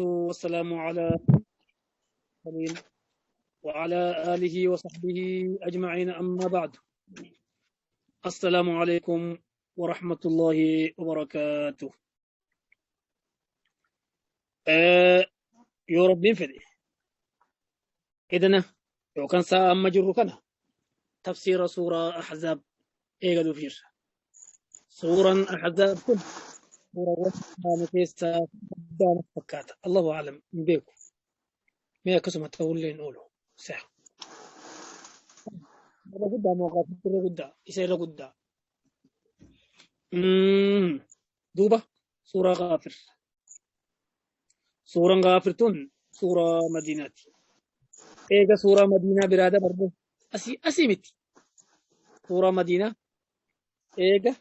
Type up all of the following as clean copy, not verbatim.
والسلام على المرسلين وعلى آله وصحبه أجمعين أما بعد السلام عليكم ورحمة الله وبركاته. يا رب فدي إذن لو كان ساعة مجر كان تفسير سورة أحزاب إيغادو فير سورة أحزاب كن سورة كيسا فكات الله أعلم بيكو ما كسمة تقول لي نقوله صح قد موقف قد يصير قد دوبة سورة غافر سورة غافر تون سورة مدينة إيجا سورة مدينة برادة برضو أسي أسيمتي سورة مدينة إيجا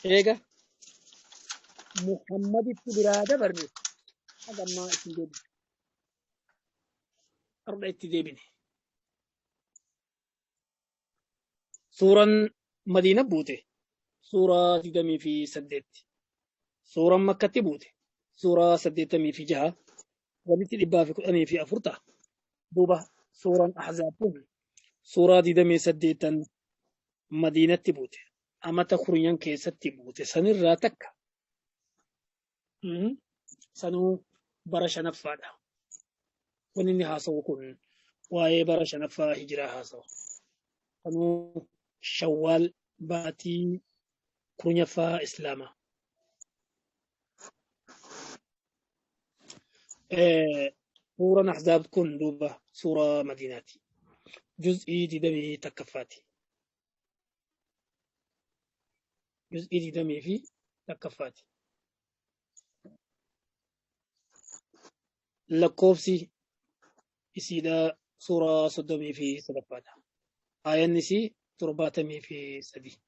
إيجا محمد برادة برضو هذا ما اسمه أربعة تدبني سورة مدينة بوته سورة تدمي في سدت سورة مكة بوته سورة سدتمي في جهة ولتي لبا في كأني في أفرطة دوبة سورة أحزاب سورة دمي سديتا مدينة بوته أما تخرجن كيست بوته سنرى تك سنو برش نفادا ونني هاسو كن واي برش نفا هجرة هاسو سنو شوال باتي كرنفا إسلاما. سورة أحزاب كن دوبة سورة مدينتي جزئي دمي تكفاتي جزئي دمي في تكفاتي لكوفسي إسيدا سورة صدمي في صدفاتا آية نسي ترباتمي في سدي.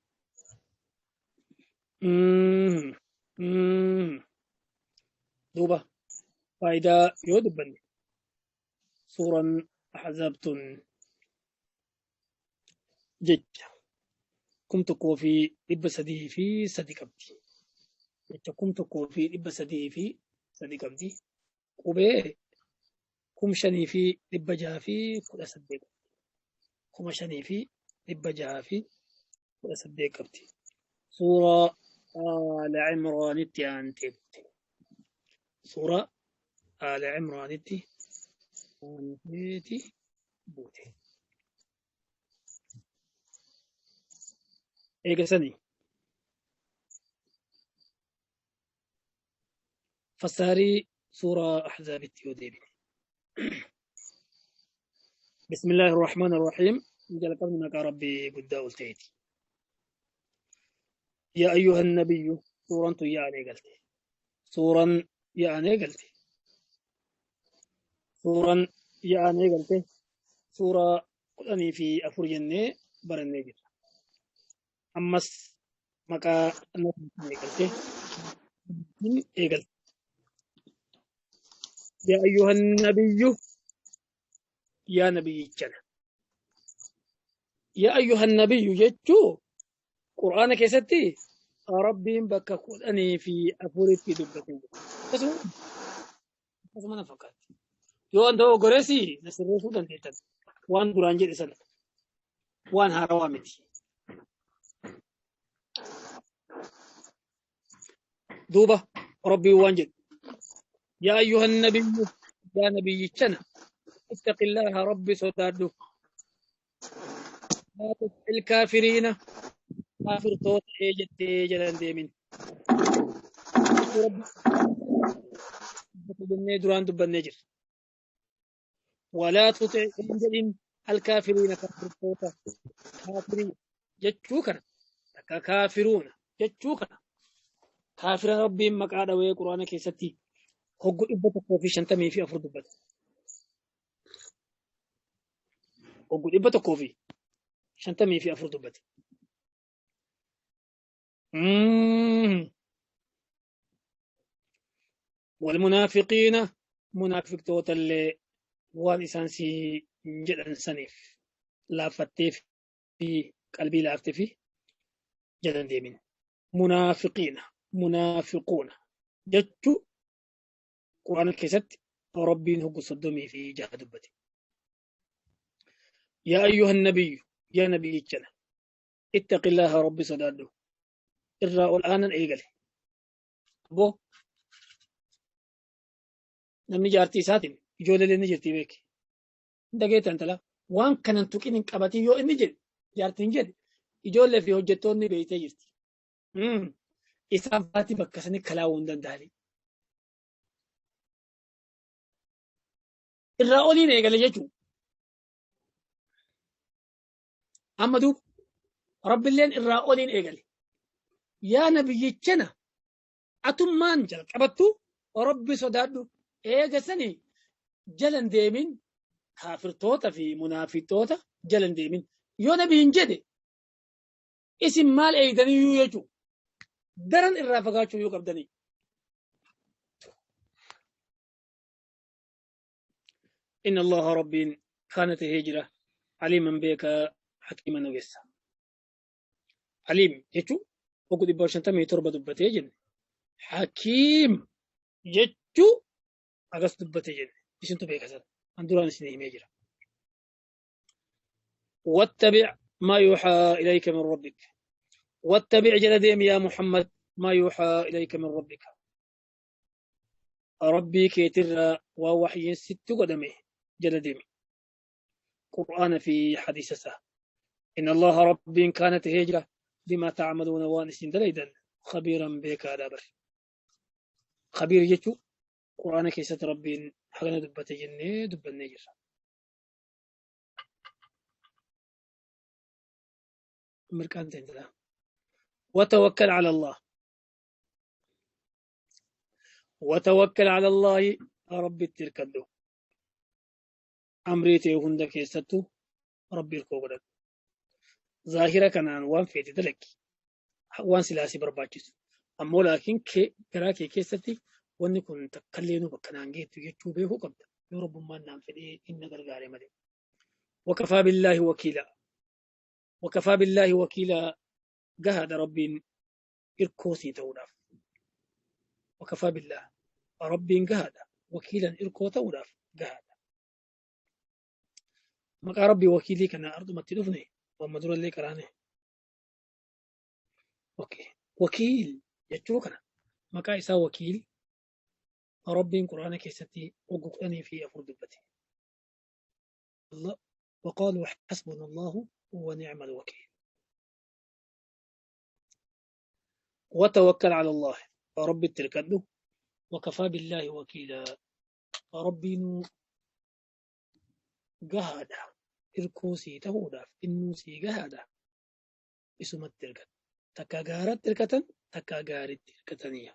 دوبة فائدة يودبن سورة أحزابتن جج كم تكو في إبسدي في سدي كبدي كم تكو في إبسدي في سدي كبدي قبي كم شني في إبجا في كل سدي كم شني في إبجا في كل سدي كبدي سورة آل عمران تي سورة آل عمران تي بوتي إيجا سني فساري سورة أحزاب التيوديبي. بسم الله الرحمن الرحيم. جل ربي قد قلتيتي يا أيها النبي سورة يعني قلتي سورة يعني قلتي سورة يعني قلتي سورة قلني في أفرجني برني جدا أمس مكا قلتي قلت يا أيها النبي يا نبي جنا يا أيها النبي جتو قرآن كيستي ربي بك قلني في أفرج دبتي بس ما نفكر يو أنت غرسي نسرسو دنتي وان درانجي سن وان هروامتي دوبة ربي وانجد يا أيها النبي يا نبي جنا اتق الله ربي صداده لا تطع الكافرين كافر توت ايجت جلان ديمين ربي دران دبن ولا تطع الكافرين كافر توت كافرين جتشوكنا كافرون جتشوكنا كافر ربي مقعد وي قرآن كيستي هو إبتك في شنتمي في أفرد بس هو إبتك في شنتمي في أفرد بس والمنافقين منافق توت اللي وان إسانسي جدا سنيف لا فتي في قلبي لا في جدا ديمين منافقين منافقون جتو Qur'aana keessatti Rabbiin hoggu 36 dubbate. Yaa ayyuhan nabiyyu, yaa nabiyyichana, ittaqillaaha, Rabbi sodaadhu. Irraa ol aanan eegale. Abboo, namni jaartii isaatiin ijoollee ni jirti beeki. Hin dhageettan intala waan kanan tuqin hin qabatin yoo inni jedhe, jaartiin jedhe, ijoollee fi hojjettoonni beeytee jirti. Isaan faati bakka sanii kalaa'uu hin danda'ani. Irraa oliin eegale jechuudha. Amma duuba Rabbilleen irraa oliin eegale. Yaa nabiyyichana, atummaan jalqabattu Rabbi sodaadhu, eega sanii jalan deemin, kaafirtoota fi munaafiqtoota jalan deemin. Yoo nabiin jedhe isin maal eegdaniyyuu jechuudha. Daran irraa fagaachuu yoo qabdanii. Inna Allaha, Rabbiin, kaana tahee jira, aliiman, beekaa, hakiiman, ogeessa. Aliim jechuun hoggu 157 dubbatee jenne. Hakiim jechuu agas dubbatee jenne. Isintu beeka sana. An duraan isin himee jira. واتبع ما يوحى إليك من ربك. واتبع، jala deemi، يا محمد، ما يوحى إليك من ربك، Rabbii keetirraa waan waxyiin sitti godhame jala deemi. Qur'aana fi hadiisa isaa. إن الله، Rabbiin، كان tahee jira، بما تعملون، waan isin dalaydan، خبيرا، beekaadha bar. خبير jechuu Qur'aana keessatti Rabbiin hagana dubbate jennee dubbannee jirra. Mirqaan ta'e. وتوكل على الله. وتوكل على الله، Rabbitti hirkadhu. Amrii ta'e hunda keessattuu Rabbi hirkoo godhadhu. Zaahira kanaan waan feete dalagi. Waan silaasii barbaachisu. Ammoo laakiin garaa kee keessatti wanni kun takkallee nu bakka naan geettu jechuu beekuu qabda. Yoo Rabbummaan naan fedhee inni gargaare malee. وكفى بالله وكيلا. وكفى بالله وكيلا، gahaadha Rabbiin irkoo sii ta'uudhaaf. وكفى بالله، Rabbiin gahaadha. وكيلا، irkoo ta'uudhaaf gahaadha. Maqaa Rabbii wakiilii kana ardumatti dhufne wamma durallee qaraane. Okay. وكيل jechuu kana, maqaa isaa wakiil, Rabbiin Quraana keessatti wagga 14 dubbate. وقالوا حسبنا الله ونعم الوكيل. وتوكل على الله، Rabbitti hirkadhu. وكفى بالله وكيلا، Rabbiin gahaadha. Irkoo sii ta'uudhaaf innuu sii gahaadha. Isumatti hirkadhu. Takka gaaratti hirkatan, takka gaaritti hirkataniya.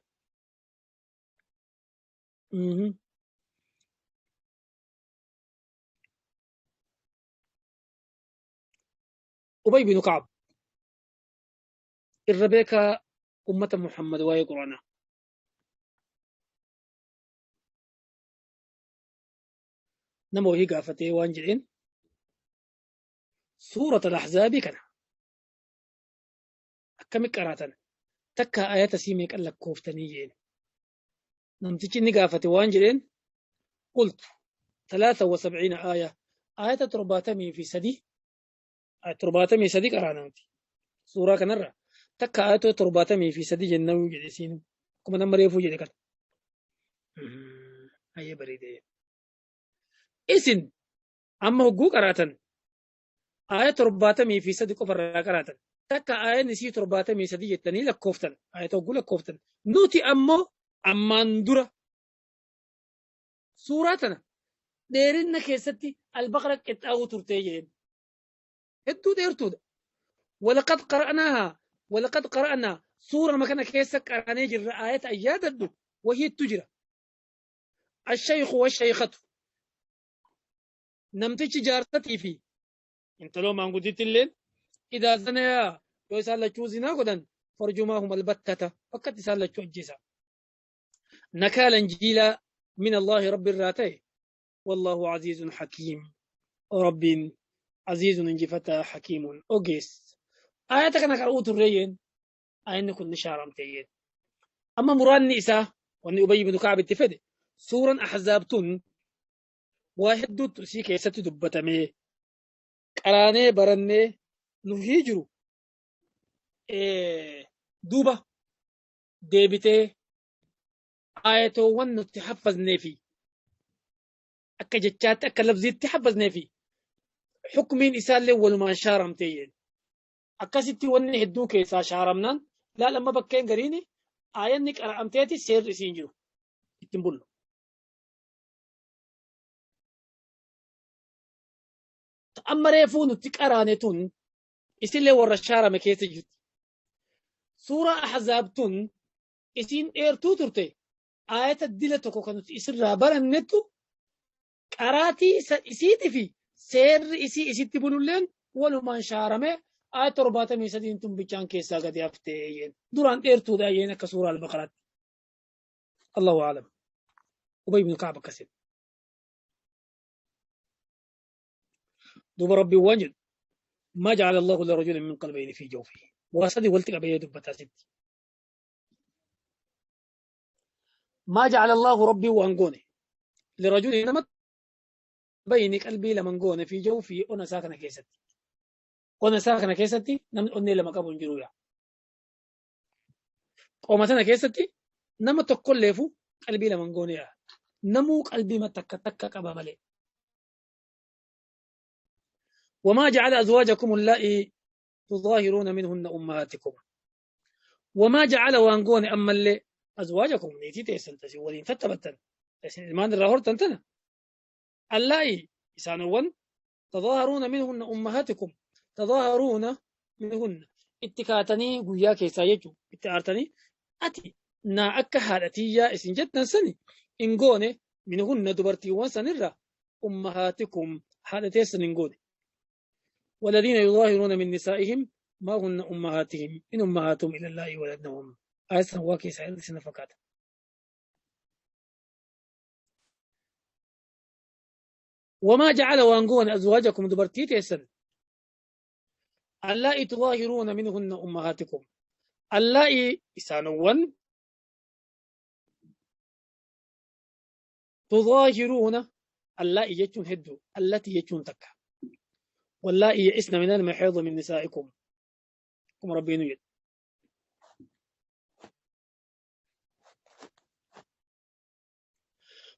Ubay bin Ka'ab irra beekaa ummata Muhammad waa'ee Quraanaa. Nama wahii gaafatee waan jedheen, suurata al-Ahzaabii kana akkami qaraatan, takka ayata sii meeqan lakkooftanii jeen. Namtichi inni gaafate waan jedheen, قلت 73 آية، آية 73، 73 qaraana nuti. Suuraa kanarra takka ayatoo 73 jennuu jedhe siin, akkuma nama reefuu jedhe kana. Hayyee, bareedee. Isin amma hogguu qaraatan aaya 73 qofarraa qaraatan, takka aayan isii 73 jettanii lakkooftan, ayata hogguu lakkooftan. Nuti ammoo ammaan dura suuraa tana dheerinna keessatti Albaqara qixxaa'uu turtee jedheen. Hedduu dheertuudha. ولقد قرأناها، ولقد قرأنا، suuraa kana keessa qaraanee jirra ayata ayyaadadhu wahiittu jira. الشيخ والشيخة، namtichi jaarsatii fi intaloo maangudditti illeen، إذا زنيا، yoo isaan lachuu zinaa godhan، فارجموهما البتة، fakkatti isaan lachuu ajjeesa. نكالا، jiilaa، من الله، Rabbi irraa ta'e. والله عزيز حكيم، Rabbiin عزيز، injifataa، حكيم، ogeessa. Ayata kana qara'uu turreeyyeen ayanni kun ni shaaramteeyyeen. Amma muraanni isaa wanni Ubayy ibn Ka'ab itti fedhe Suuraan Ahzaab tun waa hedduutu isii keessatti dubbatamee qaraanee barannee nuhii jiru duuba deebitee aayatoowwan nuti haffaznee fi akka jechaatti akka lafziitti haffaznee fi hukmiin isaallee walumaan shaaramtee jeen. Akkasitti wanni hedduu keessaa shaaramnaan laal amma bakkeen gariini aayanni qara'amteeti seerri isiin jiru ittiin bullu. Amma reefuu nuti qaraane tun isillee warra shaarame keessa jirti. Suuraa Ahzaab tun isiin dheertuu turte aayata dila tokko kan nuti isirraa barannettu qaraatii isiitii fi seerri isii isitti bululleen walumaan shaarame aayata 73 tun bichaan keessaa gadi haftee jeen. Duraan dheertuudha jeen akka suuraa al-Baqaraatti. Allahu a'lam. Ubay ibn Ka'ab akkas jedhe. Duuba Rabbiin waan jedhu ما جعل الله لرجل من قلبين في جوفه واسدي ولت قبيه دبتا ست ما جعل الله ربي وانغوني لرجل نمت بين قلبي لمن غوني في جوفي انا ساكنه كيستي انا ساكنه كيستي نم اوني لما قبون جرويا قومتنا tana keessatti nama tokkolleefu qalbii lama hin goone yaa. Namuu qalbii takka takka qaba malee. وما جعل أزواجكم اللائي تظاهرون منهن أمهاتكم وما جعل وانقون أما اللي أزواجكم نيتي تيسن تسي ولين تتبتن تيسن إلمان الرهور تنتنا اللائي إسانوان تظاهرون منهن أمهاتكم تظاهرون منهن اتكاتني قويا كيسا يجو اتعارتني أتي نا أكا حالتي إسن جتنا سني إنقوني منهن دبرتي وانسان أمهاتكم حالتي سننقوني والذين يظاهرون من نسائهم ما هن أمهاتهم إن أمهاتهم إلى الله ولدنهم آية واكي سعيد سنفكات وما جعل وانقون أزواجكم دبرتي تيسن اللائي تظاهرون منهن أمهاتكم اللائي إسانوان تظاهرون اللائي يجون هدو التي يجون تكا واللائي يئسن من المحيض من نسائكم كم ربي نجد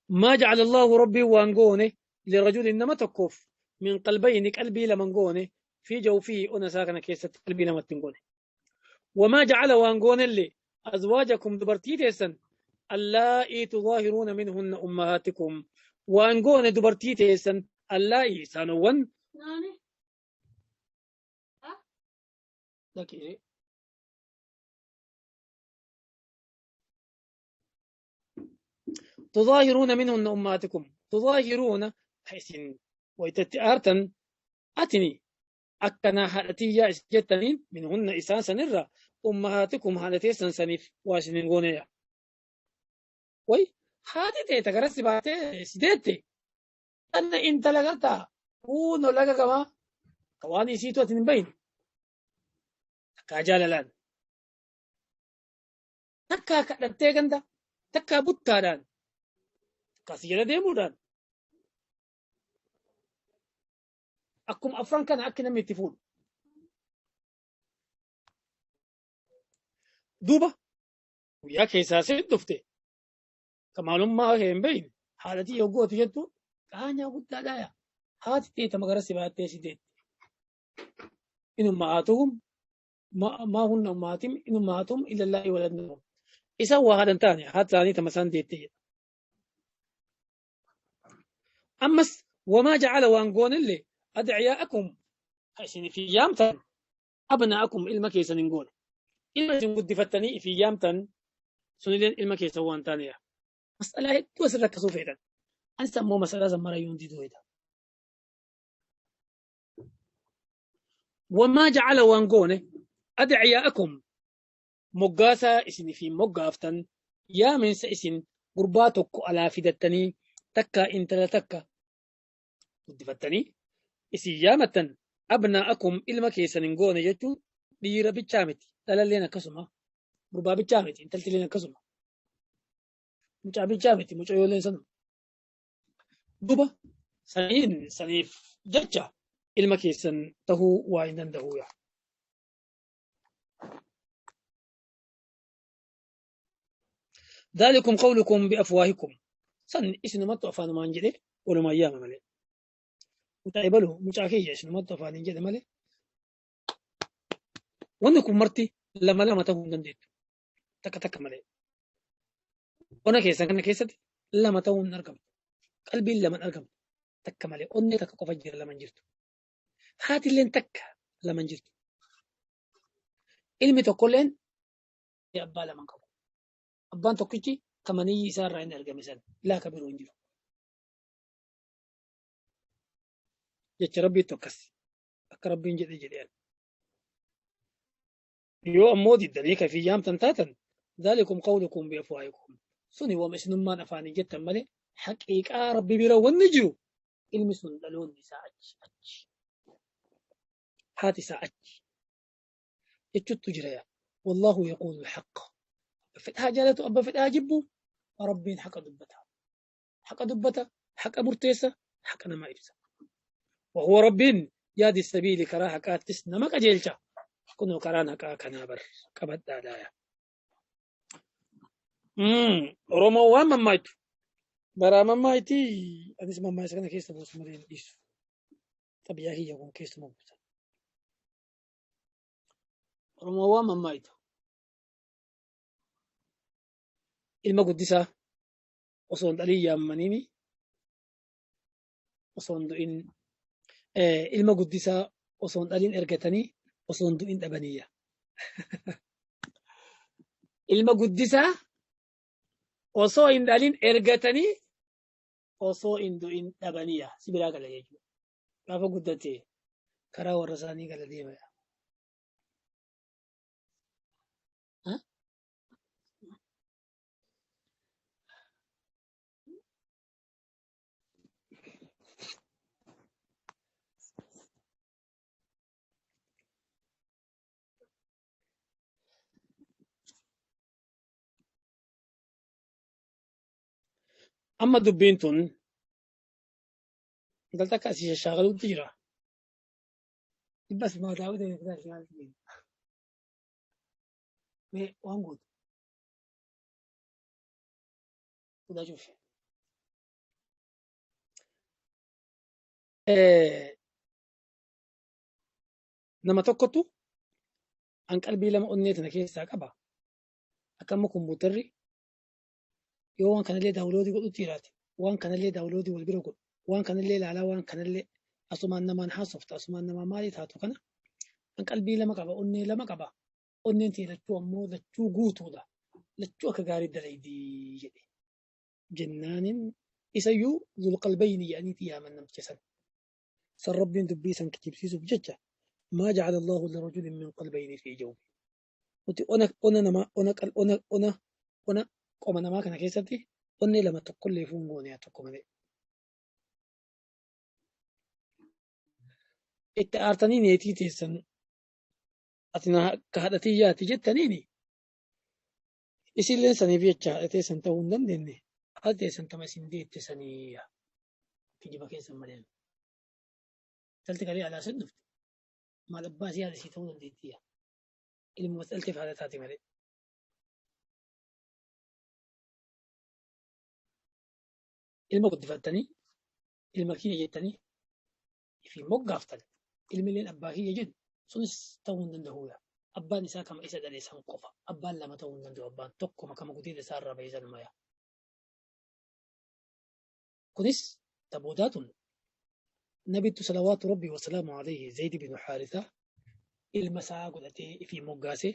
ما جعل الله ربي وانقونه لرجل إنما تكف من قلبين قلبي لمنقونه في جوفه أنا ساكنة كيسة قلبي لما تنقونه وما جعل وانقونه اللي أزواجكم دبرتي تيسن اللائي تظاهرون منهن أمهاتكم وانقونه دبرتي تيسن اللائي سانوان لكن تظاهرون منهن أمهاتكم تظاهرون حيث ويتتأرتن أتني أكنا حالتي جتنين منهن إسان سنرى أمهاتكم حالتي سنسنف واشنين غونيا وي حالتي تغرسي باتي سيدتي أنا إنت لغتا ونو لغا كما كواني سيتو أتنين بين takkaa jaalalaan takkaa kadhattee ganda takkaa buttaadhaan takkaa si jala deemuudhaan akkuma afran kana akka namni itti fuudhu. Duuba guyyaa keessaa si dhufte ka maalummaa kee hin beekne haadhatii yoggootu jettu qaanyaa guddaadhaa yaa haati teeta magara si baattee si deette. Inummaatuhum ما هن أمهاتهم إن أمهاتهم إلا الله ولدنهم إذا واحد تاني هات ثاني تمسان ديتي أمس وما جعل وانقون اللي أدعياءكم عشان في يامتن أبناءكم إلما كيسا نقول إلما قد فتني في يامتن سنلين إلما كيسا وان تانية مسألة توسر ركزوا فيدا أنسى مو مسألة زمرة يوندي دويدا وما جعل وانقونه أدعياءكم مقاسا إسن في مقافتن يا من سإسن قرباتك على فدتني تكا إنت لا تكا قدفتني إسي يامتن أبناءكم إلما كيسا نقون جتو ديرا بيتشامتي لا لنا كسمة قربا بيتشامتي إنت لنا كسمة Mucaa bichaa miti mucayyooleen sanuma. Duuba saniin saniif jecha ilma keessan tahuu waa hin danda'u yaa. ذلكم قولكم بأفواهكم سن isinumatu afaanumaan jedhe walumaan yaama malee. Mucaa ebalu mucaa kiyya isinumatu afaaniin jedhe malee. Wanni kun marti lama lama ta'uu hin dandeettu. Takka takka malee. Ona keessan kana keessatti lama ta'uu hin argamtu. Qalbiin lama hin argamtu. Takka malee. Onnee takka qofa jira lama hin jirtu. Haatilleen takka lama hin jirtu. Ilmi tokkolleen abbaa lama hin qabu. Abbaan tokkichi kamaniyyi isaa irraa inni argame san laa ka biroo hin jiru. Jecha Rabbiitu akkas. Akka Rabbiin jedhe jedheen. Yoo ammoo diddanii ka fi yaamtan taatan ذلكم قولكم بأفواهكم suni wama isinummaan afaanii jettan malee haqiiqaa Rabbi bira wanni jiru ilmi sun dhaloonni isaa achi achi. Haati isaa achi. Jechuttu jira yaa. Wallahu yaquulu alhaqqa. Abba fedhaa jaalatu abba fedhaa jibbu Rabbiin haqa dubbata. Haqa dubbata, haqa murteessa, haqa namaa ibsa. Wahuwa Rabbiin yaadi sabiili karaa haqaattis nama qajeelcha. Kunoo karaan haqaa kanaa bar qabadhaadhaa yaa. Oromoo waan mammaayitu. Baraa mammaayitii anis mammaayisa kana keessa buusu malee hin dhiisu. Xabiyaa kiyya kun keessuma buusa. Oromoo waan mammaayitu. Ilma guddisaa osoo hin dhalin yaammaniini osoo hin du'in ilma guddisaa osoo hin dhalin ergatanii osoo hin du'in dhabaniyya. Ilma guddisaa osoo hin dhalin ergatanii osoo hin du'in dhabaniyya. Si biraa gala jechuudha. Gaafa guddate karaa warra isaanii gala deema. Amma dubbiin tun intalta akka asii shashaakaluutti jira. Dhibbas maataa utuu hin taane mee waan gootu. Sodaa cufe. Nama tokkotu an qalbii lama onnee tana keessaa qaba. Akka amma kompiitarri yoo waan kanallee daawuloodii godhutti jiraate waan kanallee daawuloodii wal bira godhu waan kanallee ilaalaa waan kanallee asumaan namaan haasofta asumaan namaa maalii taatu kana an qalbii lama qaba onnee lama qaba onneen tiyya lachuu ammoo lachuu guutuudha lachuu akka gaarii dalaydii jedhe jennaanin isayyuu zulqalbayni jedhaniiti yaaman namticha san san rabbiin dubbii san kijibsiisuuf jecha maa jacala allahu lirajulin min qalbayni fi jawfi nuti ona ona nama ona qal ona ona ona qoma namaa kana keessatti onnee lama tokkollee fuun goone yaa tokko malee. Itti aartanii neetii teessan ati na akka haadha tiyyaati jettaniini isilleen saniif jecha haadha teessan ta'uu hin dandeenye haadha teessan tama isin deette sanii kijiba keessan malee. Intalti kalee alaa san dhufte maal abbaa isii haadha isii ta'uu dandeettii yaa. Ilmuma dhalteef haadha taati malee. Ilma guddifattanii ilma kiyya jettanii fi moggaaftan ilmileen abbaa kiyya jedhu sunis ta'uu hin danda'uudha. Abbaan isaa kama isa dhale san qofa. Abbaan lama ta'uu hin danda'u. Abbaan tokkoma kama gudeeda isaa irraa bahe sanuma yaa. Kunis taboodaa tun nabittu salawaatu rabbii wasalaamu alayhi Zayd bin Haaritha ilma isaa godhatee ifii moggaase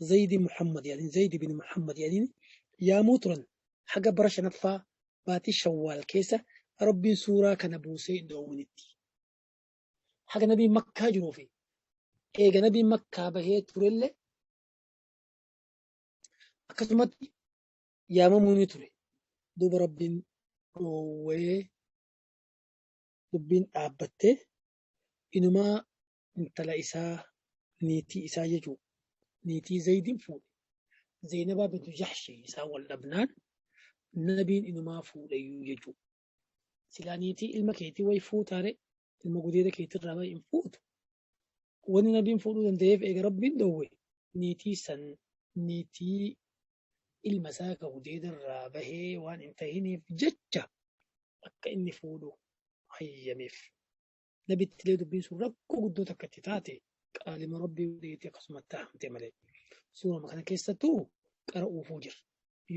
Zaydi Muhammad yaaniin Zaydi bin Muhammad yaaniin yaamuu turan haga bara shanaffaa baatii Shawwaal keessa Rabbiin suuraa kana buusee hin dhoowwinitti. Haga nabiin Makkaa jiruu fi eega nabiin Makkaa bahee turellee akkasumatti yaamamuu ni ture. Duuba Rabbiin dhoowwee dubbiin dhaabbattee inumaa intala isaa niitii isaa jechuu niitii Zaydiin fuudhe. Zaynabaa bintu Jahshi isaan wal dhabnaan Nabiin inumaa fuudhayyuu jechuudha. Silaa niitii ilma keetii wayi fuutaare ilma gudeeda keetirraa bahe hin fuutu. Wanni nabiin fuudhuu danda'eef eega rabbiin dhoowwe niitii san niitii ilma isaa ka gudeedarraa bahee waan hin tahiniif jecha akka inni fuudhu hayyameef. Nabittilee dubbiin sun rakkoo guddoo takka itti taate qaalima rabbii godheeti akkasumatti haamte malee. Suurama kana keessattuu qara'uufuu jira.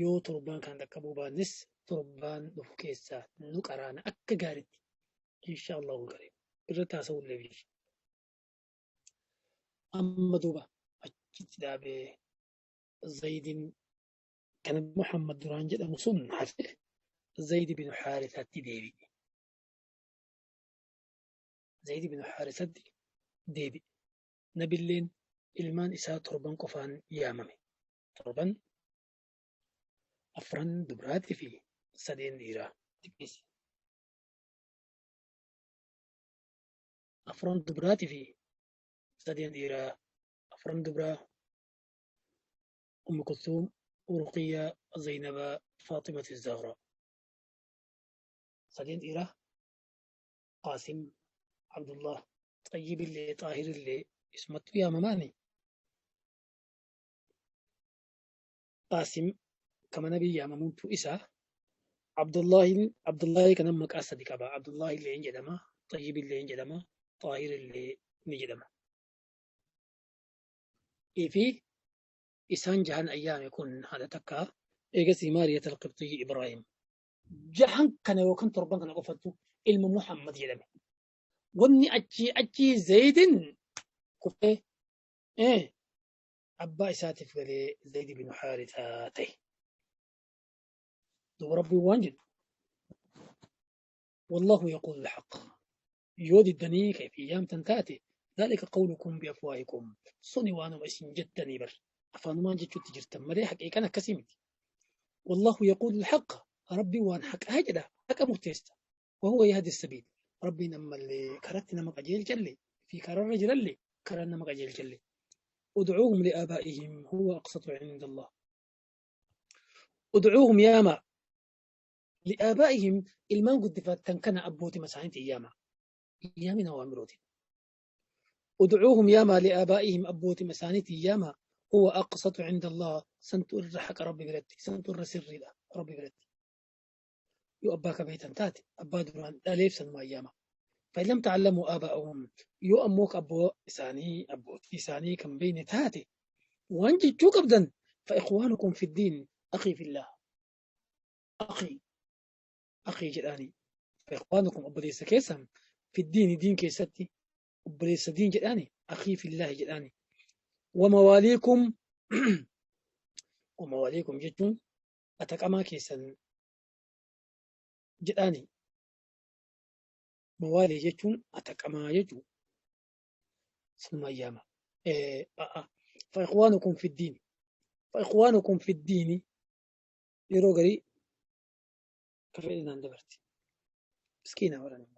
Yoo torbaan kana dhaqqabuu baannes torbaan dhufu keessaa nu qaraana akka gaaritti insha Allahu kariim irratti haasa'ullee jira. Amma duuba achitti dhaabee Zaydin kan Muhammad duraan jedhamu sun hafe Zayd bin Haarithaatti deebi'e. Zayd bin Haarisatti deebi'e. Nabilleen ilmaan isaa torban qofaan yaamame. Torban afran dubraatii fi sadeen dhiiraa. Xiqqeessi. Afran dubraatii fi sadeen dhiiraa. Afran dubraa Ummu Kulsuum, Ruqiyyaa, Zaynabaa, Faaximati Zahraa. Sadeen dhiiraa Qaasim, Abdullah, Xayyibillee, Xaahirillee isumattu yaamamaani. Qaasim kama nabii yaamamuutu isa. Abdullahin Abdullahi kana maqaa sadi qaba. Abdullahi illee hin jedhama, Xayyibillee hin jedhama, Xaahirillee ni jedhama. Fi isaan jahan ayyaame kun haadha takka eegasii Maariyat al-Qibxiyyi Ibraahim. Jahan kana yookaan torban kana qofattu ilma Muhammad jedhame. Wanni achii achii Zaydin kufee abbaa isaatiif galee Zayd bin Haarithaa ta'e. Duuba Rabbiin waan jedhu. Wallahu yaquulu al-haqq. Yoo diddanii kayfiyyaamtan taate ذلك قولكم بأفواهكم suni waanuma isin jettanii bar afaanumaan jechuutti jirtan malee haqiiqan akkasii miti. والله يقول الحق ربي waan haqaa jedha haqa murteessa. وهو يهدي السبيل ربي نما اللي كرت نما قجيل جلي في كرر رجل كرر نما قجيل جلي. ادعوهم لآبائهم هو أقسط عند الله. ادعوهم ياما لآبائهم ilmaan guddifattan kana abbootii masaaniiti iyyaama. Iyyaamina waan birootiin. ادعوهم ياما لآبائهم أبوتي مسانيتي ياما هو أقسط عند الله سنت الرحك ربي بلدي سنت الرسر ربي بلدي يو أباك بيتا تاتي أبا دران أليف سنما أياما فإن لم تعلموا آباءهم يو أموك أبو إساني أبو إساني كم بين تاتي وأنجي جوك أبدا فإخوانكم في الدين أخي في الله أخي أخي جداني فإخوانكم أبو ليس كيسم في الدين دين كيستي obboleessa diin jedhaani أخي في الله jedhaani ومواليكم ومواليكم jechuun ataqamaa keessan jedhaani mawaalii jechuun ataqamaa jechuu sunuma ayyaama فإخوانكم في الدين فإخوانكم في الدين yeroo garii kafeedhinaan dabarti miskiina warra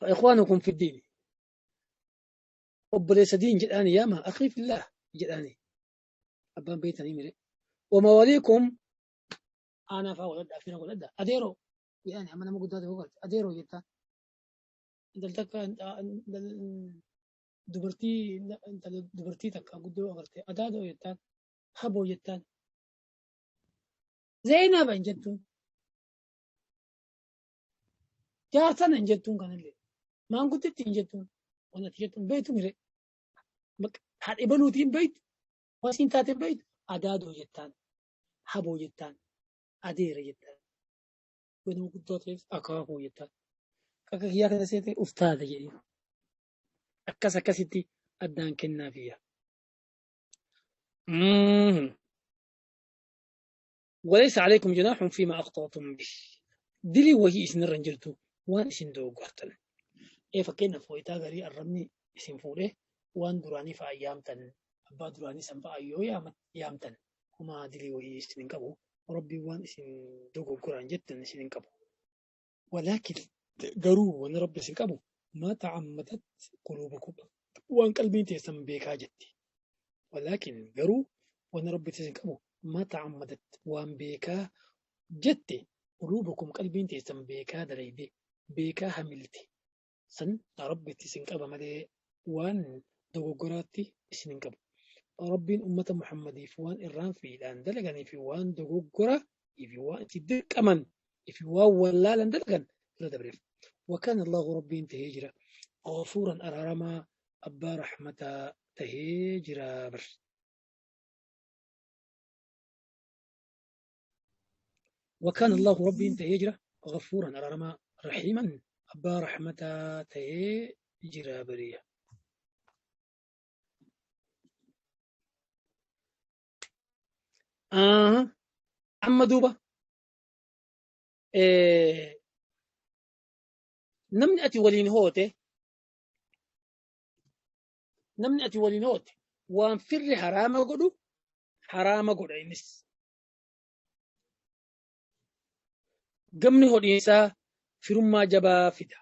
فإخوانكم في الدين obboleessa diin jedhaani yaama أخي في الله jedhaani abbaan beeytanii mire ومواليكم aanaa faa godhadha fira godhadha adeeroo jedhaani amma nama guddaa ta'e garte adeeroo jettaan intal takka dubartii intala dubartii takka guddoo agarte adaadoo jettaan haboo jettaan Zeenaba hin jettuun jaarsana hin jettuun kanallee maangudditti hin jettuun waan ati jettuun beeytu mire haadha baluutiin beeytu waan siin taate beeytu adaadoo jettaan haboo jettaan adeera jettaan yoo nama guddoo ta'eef akaakuu jettaan akka kiyyaa kana seete ustaaza jedhee akkas akkasitti addaan kennaafiyya. وليس عليكم جناح فيما أخطأتم به dilii wahii isinirra hin jirtu waan isin dogoggortan. Ee fakkeenyaaf wayitaa garii arrabni isin fuudhee waan duraanii fa'a yaamtan abbaa duraanii san fa'a yoo yaamtan homaa dilii wahii isin hin qabu rabbiin waan isin dogoggoran jettan isin hin qabu. ولكن garuu wanni rabbi isin qabu ما تعمدت قلوبكم waan qalbiin teessan beekaa jetti. ولكن garuu wanni rabbi isin qabu Ma ta'ammadat waan beekaa jette quluubukum qalbiin teessan beekaa dalayde beekaa hamilte san Rabbitti isin qaba malee waan dogoggoraatti isin hin qabu. Rabbiin ummata Muhammadiif waan irraanfiidhaan dalaganii fi waan dogoggora fi waan itti dirqaman fi waan wallaalan dalagan irra dabreef. وكان الله ربي tahee jira غفورا araaramaa abbaa rahmataa tahee jira bar. وكان الله ربي tahee jira غفورا araaramaa رحيما abbaa rahmataa tahee jira bariya. Amma duuba namni ati waliin hoote namni ati waliin hoote waan firri haraama godhu haraama godha innis. Gamni hodhiinsaa firummaa jabaa fida.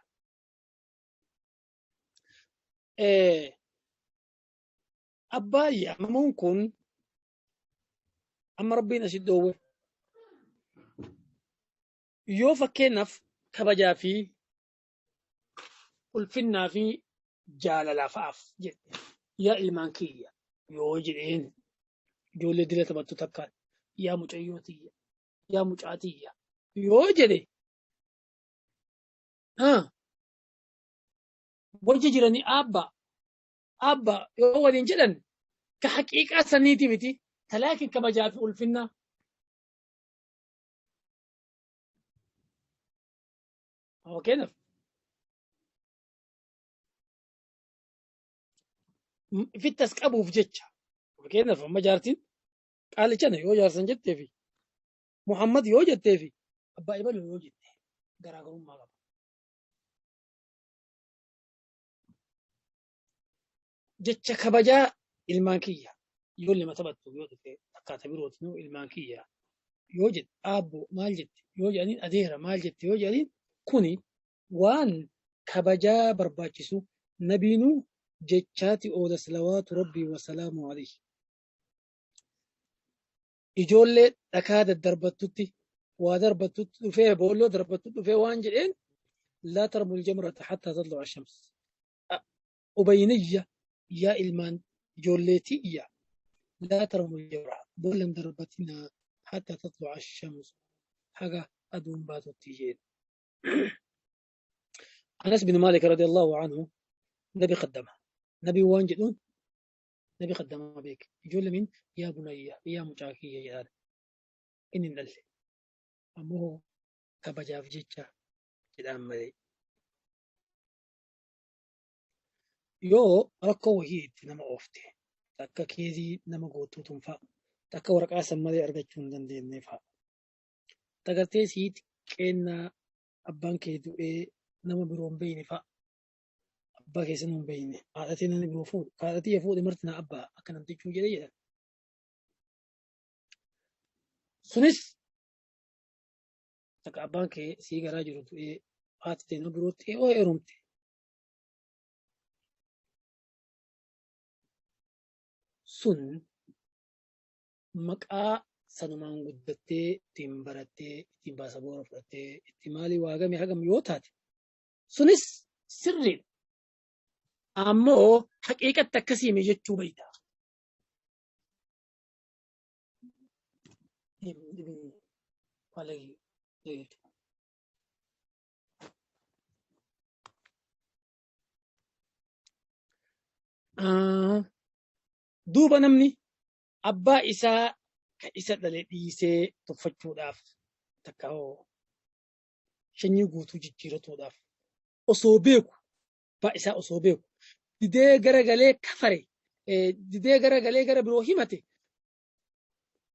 Abbaa yaamamuun kun amma Rabbiin asi dhoowwe. Yoo fakkeenyaaf kabajaa fi ulfinnaa fi jaalalaa fa'aaf jedhe yaa ilmaan kiyya yoo jedheen ijoollee dila taphattu takkaan yaa mucayyoo tiyya yaa mucaa tiyya yoo jedhe wajji jiranii abba abba yoo waliin jedhan ka haqiiqaa saniiti miti talaakin kabajaa fi ulfinnaa. Fakkeenyaaf ifitti as qabuuf jecha fakkeenyaaf amma jaartiin qaalichana yoo jaarsan jettee fi Muhammad yoo jettee fi abbaa ibaluu yoo jette garaagarummaa qaba. Jecha kabajaa ilmaan kiyya yoo lama taphattu yoo dhufe akkaataa birootiin ilmaan kiyya yoo jette aabboo maal jette yoo jedhaniin adeera maal jette yoo jedhaniin kuni waan kabajaa barbaachisu nabiinuu jechaati oola salawaatu rabbii wasalaamu alayhi. Ijoollee dhakaa daddarbattutti waa darbattutti dhufee boolloo darbattutti dhufee waan jedheen laa tarmul jamrata hattaa tatlu'a shams. Ubayniyya yaa ilmaan ijoollee tiyya laa tarmul jamra boollan darbatinaa hattaa tatlu'a shams haga aduun baatutti jeen. Anas bin Malik radiyallahu anhu nabi qaddama. Nabi waan jedhuun nabi qaddama beek. Ijoollee min yaa bunayya yaa mucaa kiyya jedhaan. Inni hin dhalle. Ammoo kabajaaf jecha jedhaan malee. Yoo rakkoo wahii itti nama oofte takka keezii nama gootuu tun fa'a takka waraqaa san malee argachuu hin dandeenye fa'a. Tagartee sii xiqqeennaa abbaan kee du'ee nama biroo hin beekne fa'a. Abbaa keessan hin beekne haadhatee nama biroo fuudhe haadhatee fuudhe marti na abbaa akka namtichuu jedhee jedhan. Sunis takka abbaan kee sii garaa jiru du'ee haati ta'e nama birootti yoo heerumte. Sun maqaa sanumaan guddattee ittiin barattee ittiin baasaboora fudhattee itti maalii waagame hagam yoo taate sunis sirriidha. Ammoo haqiiqatti akkasiime jechuu beekta. Duuba namni abbaa isaa ka isa dhale dhiisee tuffachuudhaaf takka hoo shanyii guutuu jijjiiratuudhaaf osoo beeku abbaa isaa osoo beeku didee garagalee kafare didee garagalee gara biroo himate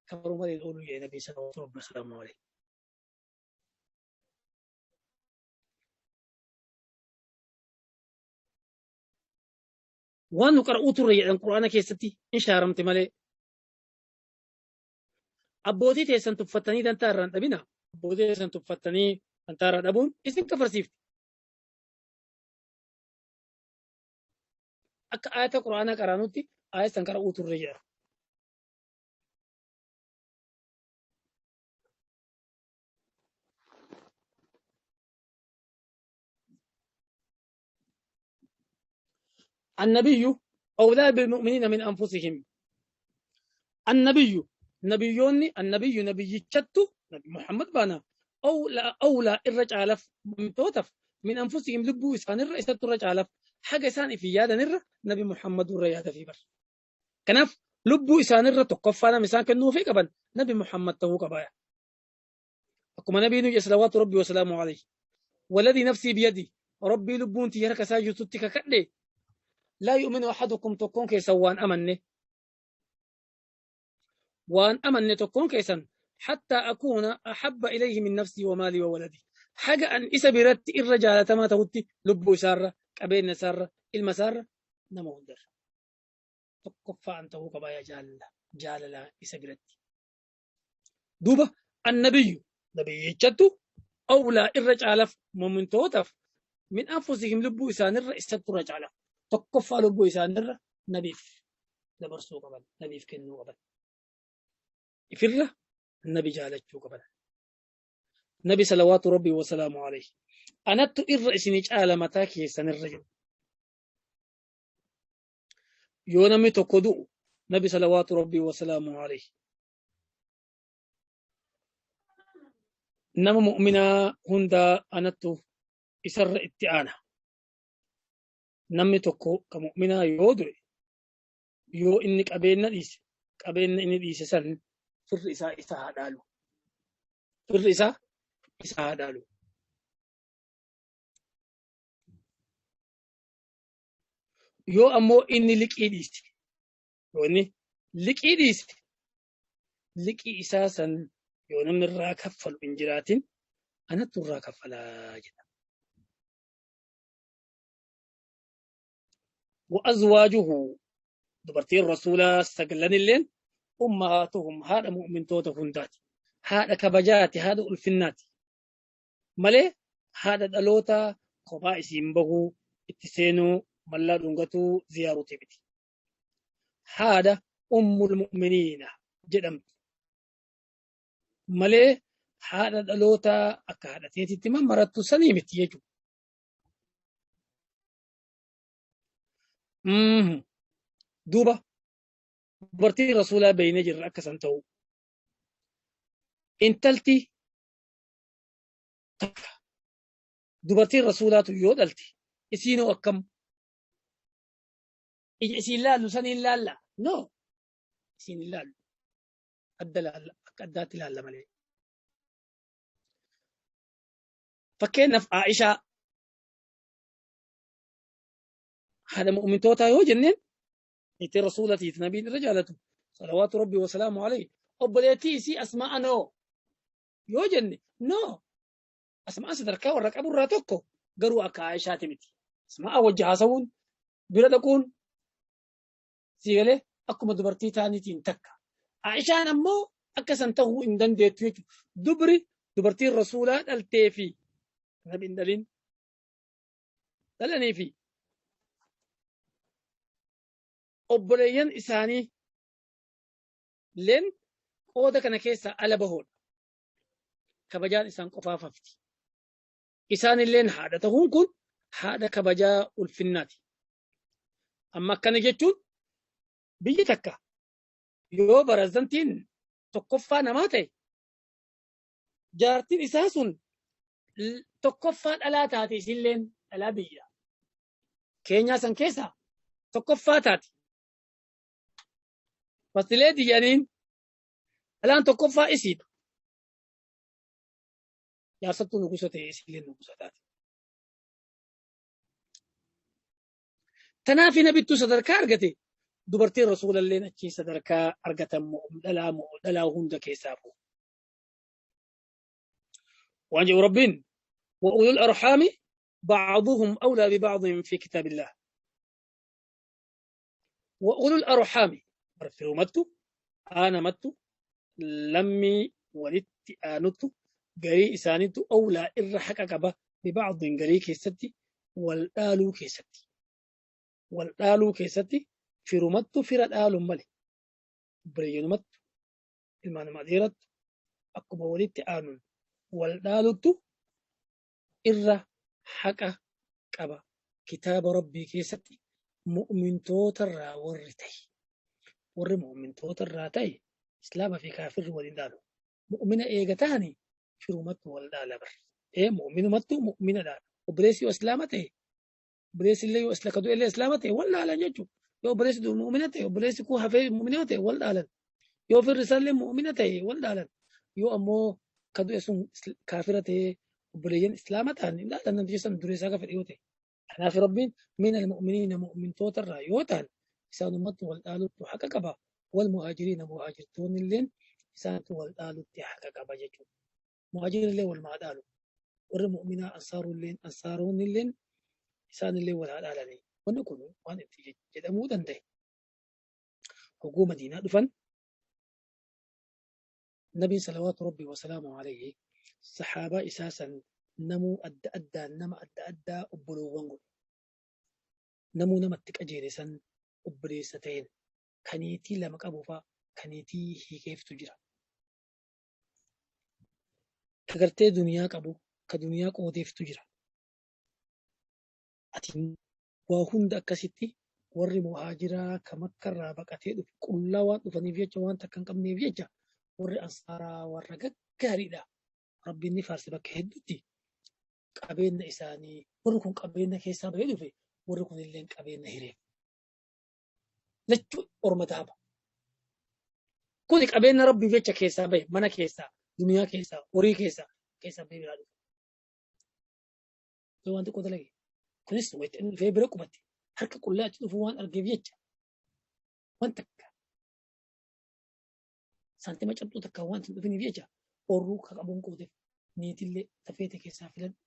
kafaruu malee ooluu jedhe nabii sallallahu alaihi wasallam. Waan nu qara'uu turre jedhan Qur'aana keessatti hin shaaramte malee. Abbootii teessan tuffattanii dantaa irraa hin dhabina. Abbootii teessan tuffattanii dantaa irraa dhabuun isin kafarsiifti. Akka ayata Qur'aana qaraanutti ayata san qara'uu turre jedha. Annabiyyu awlaa bilmu'miniina min anfusihim. Annabiyyu nabiyyoonni annabiyyu nabiyyichatti Nabi Muhammad baana awlaa awlaa irra caalaf mu'mintootaf min anfusihim lubbuu isaanirra isattu irra caalaf haga isaan ifi yaadanirra Nabi Muhammad irra yaadafii bar. Kanaaf lubbuu isaanirra tokkoffaa nama isaan kennuufii qaban Nabi Muhammad ta'uu qaba. Akkuma nabii nuyi salawaatu rabbi wasalaamu alayhi. Waladii nafsii biyadi rabbii lubbuun tiyya harka isaa jirtutti kakadhe laa yu'minu ahadukum tokkoon keessan waan amanne waan amanne tokkoon keessan hattaa akuuna ahabba ilayhi min nafsii wa maalii wa waladii haga an isa biratti irra jaalatamaa ta'utti lubbuu isaarra qabeenya isaarra ilma isaarra nama hundarra tokkoffaa an ta'uu qabaa yaa jaalala jaalala isa biratti. Duuba annabiyyu nabiyyichatu awlaa irra caalaf mu'mintootaaf min anfusihim lubbuu isaanirra isattu irra caalaf tokkoffaa lubbuu isaanirra nabiif dabarsuu qaban nabiif kennuu qaban ifirra nabi jaalachuu qaban nabi salawaatu rabbii wasalaamu alayhi anattu irra isinii caala mataa keessanirra jedhu yoo namni tokko du'u nabi salawaatu rabbii wasalaamu alayhi nama mu'minaa hundaa anattu isarra itti aana namni tokko ka mu'minaa yoo du'e yoo inni qabeenya dhiise qabeenya inni dhiise san firri isaa isa haa dhaalu firri isaa isa haa dhaalu yoo ammoo inni liqii dhiise yoo inni liqii dhiise liqii isaa san yoo namni irraa kaffalu hin jiraatin anattu irraa kaffalaa jedha. Wa'azwaajuhu dubartiin rasuulaa saglan illeen ummahaatuhum haadha mu'mintoota hundaati. Haadha kabajaati, haadha ulfinnaati. Malee haadha dhaloota kophaa isiin bahuu, itti seenuu, mallaa dhungatuu, ziyaaruuti miti. Haadha ummul mu'miniina jedhamtu. Malee haadha dhaloota akka haadha teetitti mammarattu sanii miti jechuudha. Duuba dubartii rasuulaa beeynee jirra akka san ta'u. Intalti takka dubartiin rasuulaatu yoo dhalte isiinoo akkam ija isiin laallu saniin laalla no isiin hin laallu adda laalla akka addaatti laalla malee fakkeenyaaf Aishaa haadha mu'mintootaa yoo jenneen niitii rasuulatiif nabiin irra jaalatu salawaatu rabbi wasalaamu alayhi obboleettii isii asma'a noo yoo jenne no asma'aan sadarkaa warra qaburraa tokko garuu akka Aishaati miti asma'a wajji haasawuun bira dhaquun sii galee akkuma dubartii taaniitiin takka Aishaan ammoo akka san ta'uu hin dandeettu jechuudha dubri dubartiin rasuulaa dhaltee fi nabi hin dhalin dhalanii fi obboleeyyan isaanii leen qooda kana keessaa ala bahoodha. Kabajaan isaan qofaaf hafti. Isaan illeen haadha tahuun kun haadha kabajaa ulfinnaati. Amma akkana jechuun biyyi takka yoo pirezidantiin tokkoffaa namaa ta'e jaartiin isaa sun tokkoffaa dhalaa taate isilleen dhalaa biyya. Keenyaa san keessaa tokkoffaa taate. Fasilee diyyaniin dhalaan tokkoffaa isiidha. Jaarsattuu nugusa ta'e isillee nugusa taate. Tanaaf nabittuu sadarkaa argate dubartiin rasuulalleen achii sadarkaa argatan moo dhalaa moo dhalaa hunda keessaa bu'u. Waan jedhu Rabbiin wa ulul arhaami ba'aduhum awlaa bi ba'din fi kitaabillah. Wa ulul arhaami firummattu aanamattu lammii walitti aanuttu garii isaaniitu awlaa irra haqa qaba biba'din garii keessatti wal dhaaluu keessatti. Wal dhaaluu keessatti firumattu fira dhaaluun male obboleeyyanumattu ilmaanuma adeerattu akkuma walitti aanuun wal dhaaluttu irra haqa qaba kitaaba rabbii keessatti Mu'mintootarraa warri ta'e, warri mu'mintootarraa ta'e islaama fi kaafirri waliin dhaalu. Mu'mina eega tahani firumattu wal dhaala bar. Ee mu'minumattu mu'mina dhaala. Obboleessi yoo islaama ta'e, obboleessi illee yoo ka du'e illee islaama ta'e wal dhaalan jechuudha. Yoo obboleessi du'e mu'mina ta'e, obboleessi kun hafee mu'mina yoo ta'e wal dhaalan. Yoo firri isaallee mu'mina ta'e wal dhaalan. Yoo ammoo ka du'e sun kaafira ta'e obboleeyyan islaama ta'an hin dhaalan namtichi san dureessaa ka fedhe yoo ta'e. Kanaaf Rabbiin min al-mu'miniina mu'mintoota irraa yoo ta'an isaanumatti wal dhaalutti haqa qaba. Wal muhaajiriina muhaajirtoonni illeen isaantu wal dhaalutti haqa qaba jechuudha. Muhaajirri illee wal maa dhaalu. Warri mu'minaa ansaarulleen ansaaroonni illeen isaan illee wal haa dhaalanii. Wanni kun waan itti jedhamuu danda'e. Hogguu Madiinaa dhufan Nabiin salawaatu Rabbii wasalaamu alayhi sahaabaa isaa san namuu adda addaan nama adda addaa obboloowwan godhe. Namuu nama itti qajeele san obboleessa ta'een ka niitii lama qabu fa'a ka niitii hiikeeftu jira. Ka gartee duniyaa qabu ka duniyaa qoodeeftu jira. Ati waa hunda akkasitti warri muhaajiraa ka makkarraa baqatee dhufe qullaa waan dhufaniif jecha waan takka hin qabneef jecha warri ansaaraa warra gaggaariidha. Rabbiin ni faarse bakka hedduutti qabeenya isaanii warri kun qabeenya keessaa bahee dhufe warri kun illee qabeenya hireef. Lachuu orma taaba. Kuni qabeenya Rabbiif jecha keessaa bahe mana keessaa duniyaa keessaa horii keessaa keessaa bahee biraa dhufe. Yoo waan xiqqoo dalage. Kunis wayita inni dhufee bira qubate harka qullaa achi dhufuu waan argeef jecha waan takka saantima cabxuu takka waan hin dhufiniif jecha orruu ka qabuun qoodeef niitillee tafeete keessaa filadhu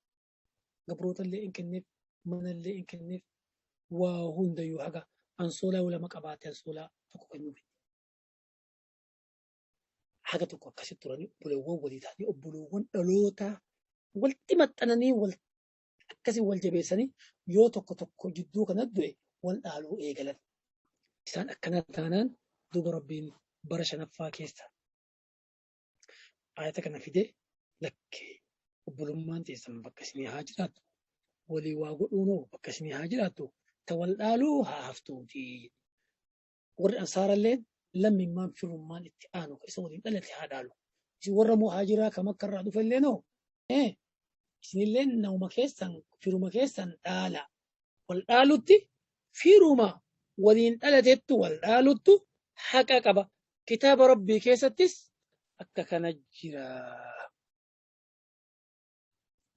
gabrootallee hin kenneef manallee hin kenneef waa hundayyuu haga ansoolaa lama qabaate ansoolaa tokko kennuuf. Haga tokko akkasitti turanii obboleewwan walii ta'anii obboleewwan dhalootaa walitti maxxananii wal akkasii wal jabeessanii yoo tokko tokko jidduu kana du'e wal dhaaluu eegalan. Isaan akkana taanaan duuba Rabbiin bara shanaffaa keessa ayata kana fide lakkee obbolummaan teessan bakka isinii haa jiraattu walii waa godhuunoo bakka isinii haa jiraattu ta wal dhaaluu haa haftuuti. Warri ansaaralleen lammimmaan firummaan itti aanu ka isa waliin dhalate haa dhaalu. Isin warra muhaajiraa ka makkarraa dhufellee noo isinilleen nama keessan firuma keessan dhaala. Wal dhaalutti firuma waliin dhalatettu wal dhaaluttu haqa qaba. Kitaaba Rabbii keessattis akka kana jira.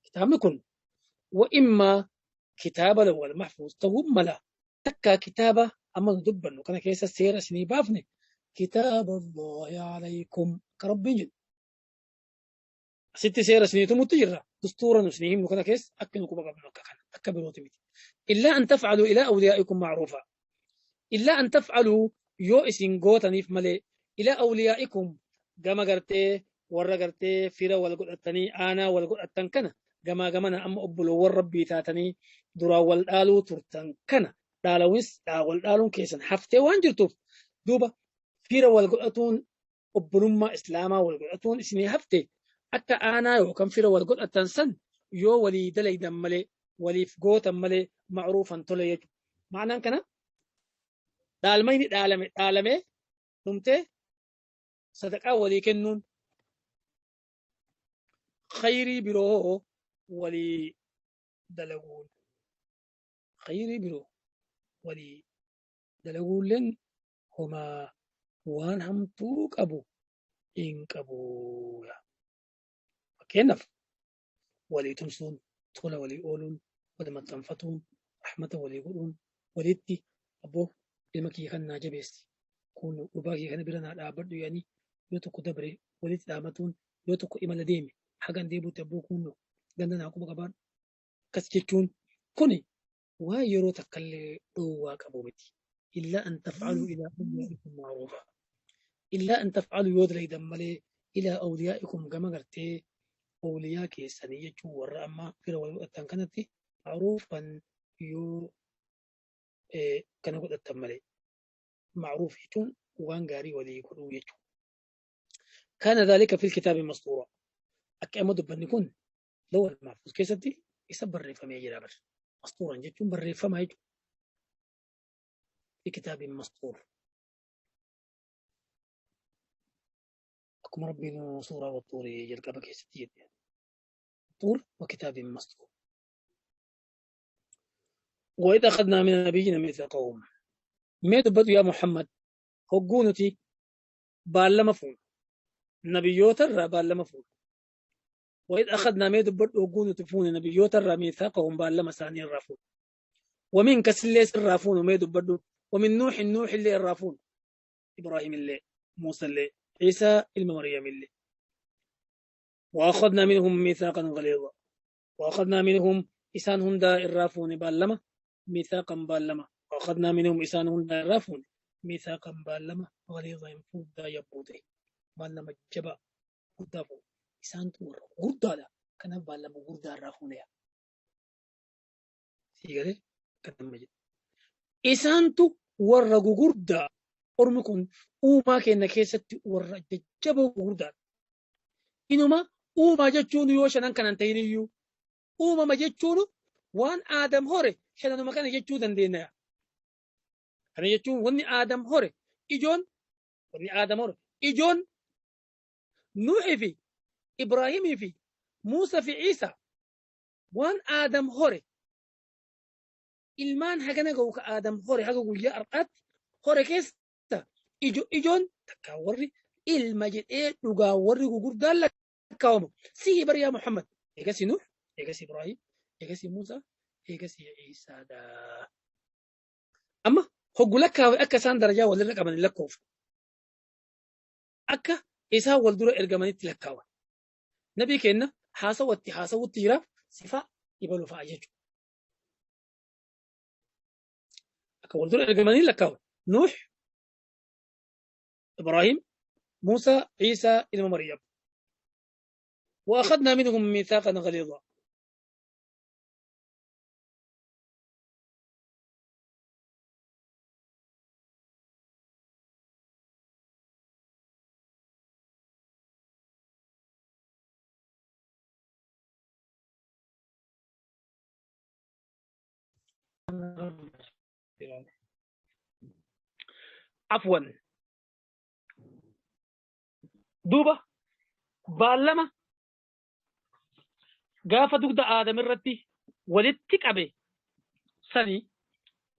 Kitaabni kun wa immaa kitaaba lawwal mahfuuz ta'uu mala takkaa kitaaba amma nu dubbannu kana keessa seera isinii baafne kitaaba Allaahi alaykum akka Rabbiin jedhu. Asitti seera isinii tumutti jirra. Dustuura nu isinii himnu kana keessa akka nu quba qabnu akka kana akka birooti miti. Illaa an taf'aluu ilaa awliyaa'ikum ma'ruufa. Illaa an taf'aluu yoo isin gootaniif malee ilaa awliyaa'ikum gama gartee warra gartee fira wal godhatanii aanaa wal godhattan kana gamaa gamana amma obboloowwan Rabbii taatanii duraan wal dhaaluu turtan kana dhaalawis wal dhaaluun keessan haftee waan jirtuuf duuba fira wal godhatuun obbolummaa islaamaa wal godhatuun isinii hafte akka aanaa yookaan fira wal godhatan san yoo walii dalaydan malee waliif gootan malee ma'ruufan tole jechuudha. Ma'anaan kana dhaalmayni dhaalame dhaalamee dhumtee sadaqaa walii kennuun khayrii biroo walii dalaguun khayrii biroo walii dalaguulleen homaa waan hamtuu qabu hin qabu. Fakkeenyaaf walii tumsuun, tola walii ooluun, wal maxxanfatuun, rahmata walii godhuun, walitti abboo ilma kiyya kan naa jabeessi, kun gurbaa kiyya kana bira naa dhaabbadhu jedhanii yoo tokko dabre walitti dhaamatuun, yoo tokko imala deeme hagan deebuutti abboo kunno ganda naa quba qabaadhu akkas jechuun kuni waan yeroo takkallee dhoowwaa qabu miti. Illaa an taf'aluu ilaa awliyaa'ikum ma'ruufa. Illaa an taf'aluu yoo dalaydan malee ilaa awliyaa'ikum gama gartee awliyaa keessanii jechuun warra amma fira wal godhattan kanatti ma'ruufan yoo kana godhattan malee. Ma'ruuf jechuun waan gaarii walii godhuu jechuudha. Kaana dhaalika fil kitaabi mastuura. Akka amma dubbanni kun lawal mahfuuz keessatti isa barreeffamee jira bar. Mastuuran jechuun barreeffamaa jechuudha. في كتاب مسطور. Akkuma Rabbiin suuraa Waxxuurii jalqaba keessatti jedhe. طور وكتاب مسطور. وإذ أخذنا من النبيين ميثاقهم. Mee dubbatu yaa Muhammad, hogguu nuti baallama fuunu nabiyyoota irraa baallama fuunu. وإذ أخذنا, mee dubbadhu hogguu nuti fuune nabiyyoota irraa, ميثاقهم, baallama isaanii irraa fuunu. ومنك, sillee irraa fuunu. Mee dubbadhu, ومن نوح, نوح illee irraa fuunu, إبراهيم illee, موسى illee, عيسى ilma مريم illee. وأخذنا منهم ميثاقا غليظا. وأخذنا منهم, isaan hundaa irraa fuune, baallama, ميثاقا, baallama. وأخذنا منهم, isaan hundaa irraa fuune, ميثاقا, baallama, غليظا, furdaa, yabbuute, baallama jabaa guddaa fuune. Isaantu warra guddaadha, kanaaf baallama guddaa irraa fuune. Sii galee kanama jedhe. Isaantu warra gugurdaa. Ormi kun uumaa keenya keessatti warra jajjaboo gugurdaadha. Inuma uumaa jechuun yoo shanan kanan ta'in iyyuu, uumama jechuun waan Aadam hore shananuma kana jechuu dandeenya. Kana jechuun wanni Aadam hore ijoon, wanni Aadam hore ijoon Nuuxii fi Ibraahimii fi Muusaa fi Iisaa. Waan Aadam hore, ilmaan hagana ga'u ka Aadam hore haga guyyaa har'aatti hore keessa ijo ijoon takka warri ilma jedhee dhugaa warri gugurdaan lakkaawamu sihi bar yaa Muhammad. Eegasi Nuux, eegasi Ibraahim, eegasi Muusaa, eegasi Iisaadha. Amma hoggu lakkaawe akka isaan darajaa walirra qaban hin lakkoofne. Akka isaan wal dura ergamanitti lakkaawan. Nabii kenna haasawatti haasawutti jiraaf sifa ibalu fa'a jechuudha. Akka wal dura ergamanii lakkaawan. Nuux, إبراهيم، موسى، عيسى ابن مريم. وأخذنا منهم ميثاقا غليظا. عفوا, duuba baallama gaafa dugda Aadam irratti walitti qabe sani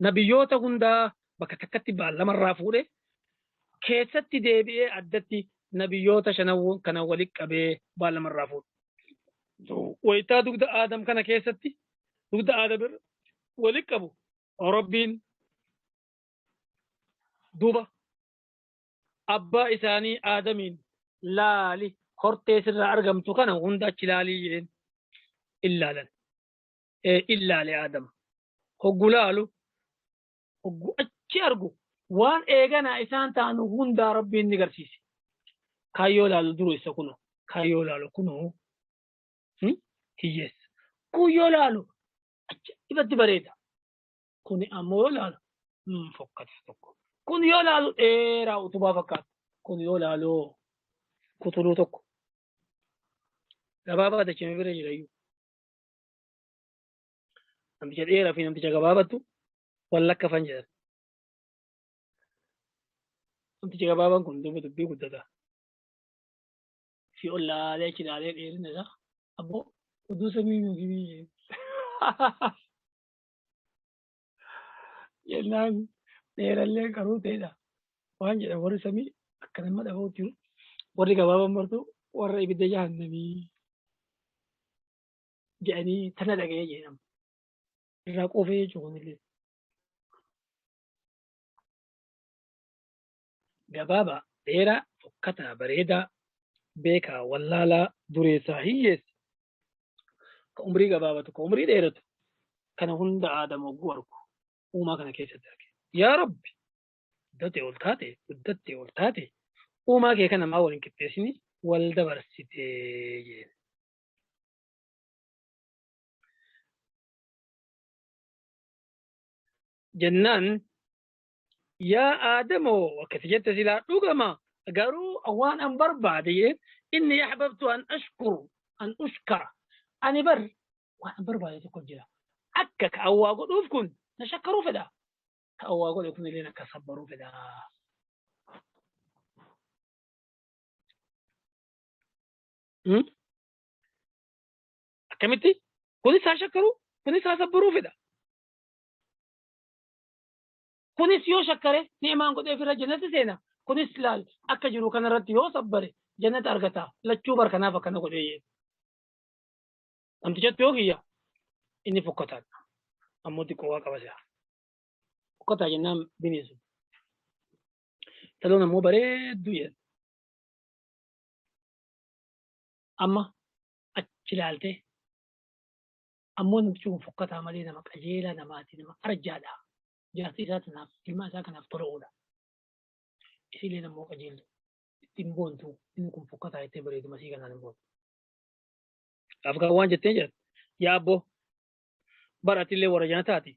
nabiyyoota hundaa bakka takkatti baallama irraa fuudhe, keessatti deebi'ee addatti nabiyyoota shanan kana walitti qabee baallama irraa fuudhe. Wayitaa dugda Aadam kana keessatti dugda Aadam irra walitti qabu Rabbiin, duuba abbaa isaanii Aadamiin laali, hortee sirraa argamtu kana hunda achi laalii jedheen. Illaalan, illaale. Aadam hoggu laalu, hoggu achi argu, waan eeganaa isaan ta'an hundaa Rabbiin ni garsiise. Kaayyoo laalu duru isa kuno, kaayyoo laalu kunoo hiyyeessa. Kun yoo laalu achi ifatti bareeda. Kuni ammoo yoo laalu fokkata tokko. Kun yoo laalu dheeraa utubaa fakkaata. Kun yoo laalu kutuluu tokko. Gabaabaa dachee bira jira iyyuu. Namticha dheeraa fi namticha gabaabattu wal lakkafan jedhan. Namtichi gabaabaan kun duuba dubbii guddata. Si ol laalee achi laalee dheerina isaa, abboo oduu samii nu himii jennaan, dheerallee qaruu ta'edha. Waan jedhan warri samii akka nama dhaga'utti jiru, warri gabaabaan martu warra ibidda jahannamii jedhanii tana dhaga'ee jedhama. Irraa qoofee jechuun kunillee. Gabaabaa, dheeraa, fokkataa, bareedaa, beekaa, wallaalaa, dureessaa, hiyyeessa, ka umrii gabaabatu, ka umrii dheeratu, kana hunda Aadam hogguu argu uumaa kana keessatti arge. Yaa Rabbi, guddatte ol taate, guddatte ol taate, uumaa kee kana maa wal hin qixxeessini wal dabarsite jeen. Jennaan, yaa Aadamoo, akkasi jette silaa dhugama, garuu waan an barbaade jeen, إني أحببت أن أشكر أن أشكر. Ani bar waan an barbaade tokko jira, akka ka awwaa godhuuf kun na shakkaruu fedha. Ta'u waa godhe kunilleen akka sabbaruu fedha. Akkamitti? Kunis haa shakkaru, kunis haa sabbaruu fedha. Kunis yoo shakkare ni'imaan godheef irra jannata seena. Kunis laal akka jiru kanarratti yoo sabbare jannata argata. Lachuu bar kanaaf akkana godhee jee. Namtichatti yoo kiyya inni fokkataadha. Ammoo xiqqoo waa qaba si'a. Fokkataa jennaan bineensu. Taloon ammoo bareedduu jedhan. Amma achi ilaaltee ammoo namtichi kun fokkataa malee nama qajeelaa namaati nama arjaadha. Jaartii isaa tanaaf ilmaan isaa kanaaf tola oola. Isiileen ammoo qajeeltu ittiin boontu inni kun fokkataa jettee bareeduma isii kanaan hin boontu. Afgaan waan jetteen jedhan yaa abboo bar atillee warra janataati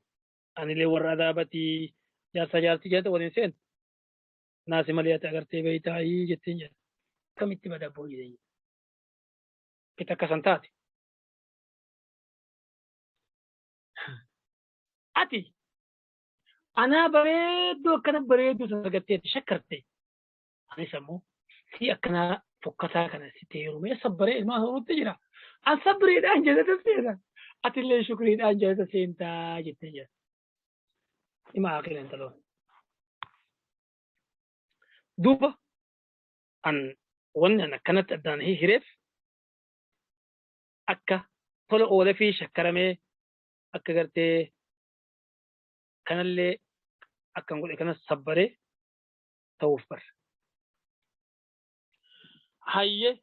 anillee warra adaabatii jaarsaa jaartii janata waliin seentu naasi malee ati agartee beeytaayii jetteen jedhan. Akkamitti bada abboo jedheen jedhan. Itti akkasan taate. Ati anaa bareedduu akkana bareedduu san argatteetti shakkarte. Anis ammoo si akkanaa fokkataa kana sitti heerumee sabbaree ilmaan horuutti jira. An sabriidhaan jannata seena. Atillee shukriidhaan jannata seentaa jettee jira. Ima aqila intaloon. Duuba an wanni an akkanatti addaan hireef akka tola oolee fi shakkaramee akka gartee kanallee akkan godhe kanas sabbaree ta'uuf bar. Hayyee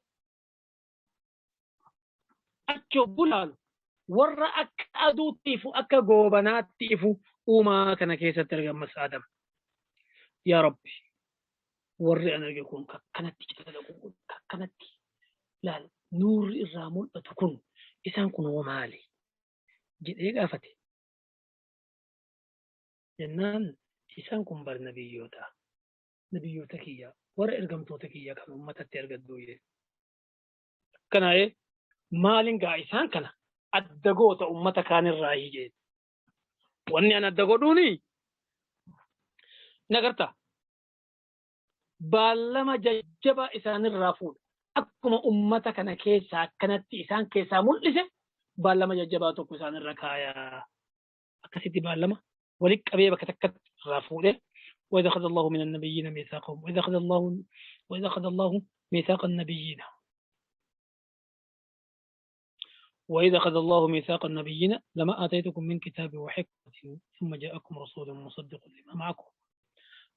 achi hogguu laalu warra akka aduutti ifu akka goobanaatti ifu uumaa kana keessatti argamas Aadam. Yaa Rabbi warri an arge kun akkanatti calalaqu kun akkanatti laal nuurri irraa mul'atu kun isaan kun hoo maali jedhee gaafate. Jennaan isaan kun bar nabiyyoota nabiyyoota kiyya warra ergamtoota kiyya kan ummatatti ergadhu jedhe. Akkanaa'ee maalin gaa isaan kana adda goota ummata kaanirraa jedhe. Wanni an adda godhuuni nagarta baallama jajjabaa isaanirraa fuudha. Akkuma ummata kana keessaa akkanatti isaan keessaa mul'ise baallama jajjabaa tokko isaanirra kaayaa. Akkasitti baallama walitti qabee bakka takkatti irraa fuudhee وإذا أخذ الله من النبيين ميثاقهم وإذا أخذ الله ميثاق النبيين وإذا أخذ الله ميثاق النبيين لما آتيتكم من كتاب وحكمة ثم جاءكم رسول مصدق لما معكم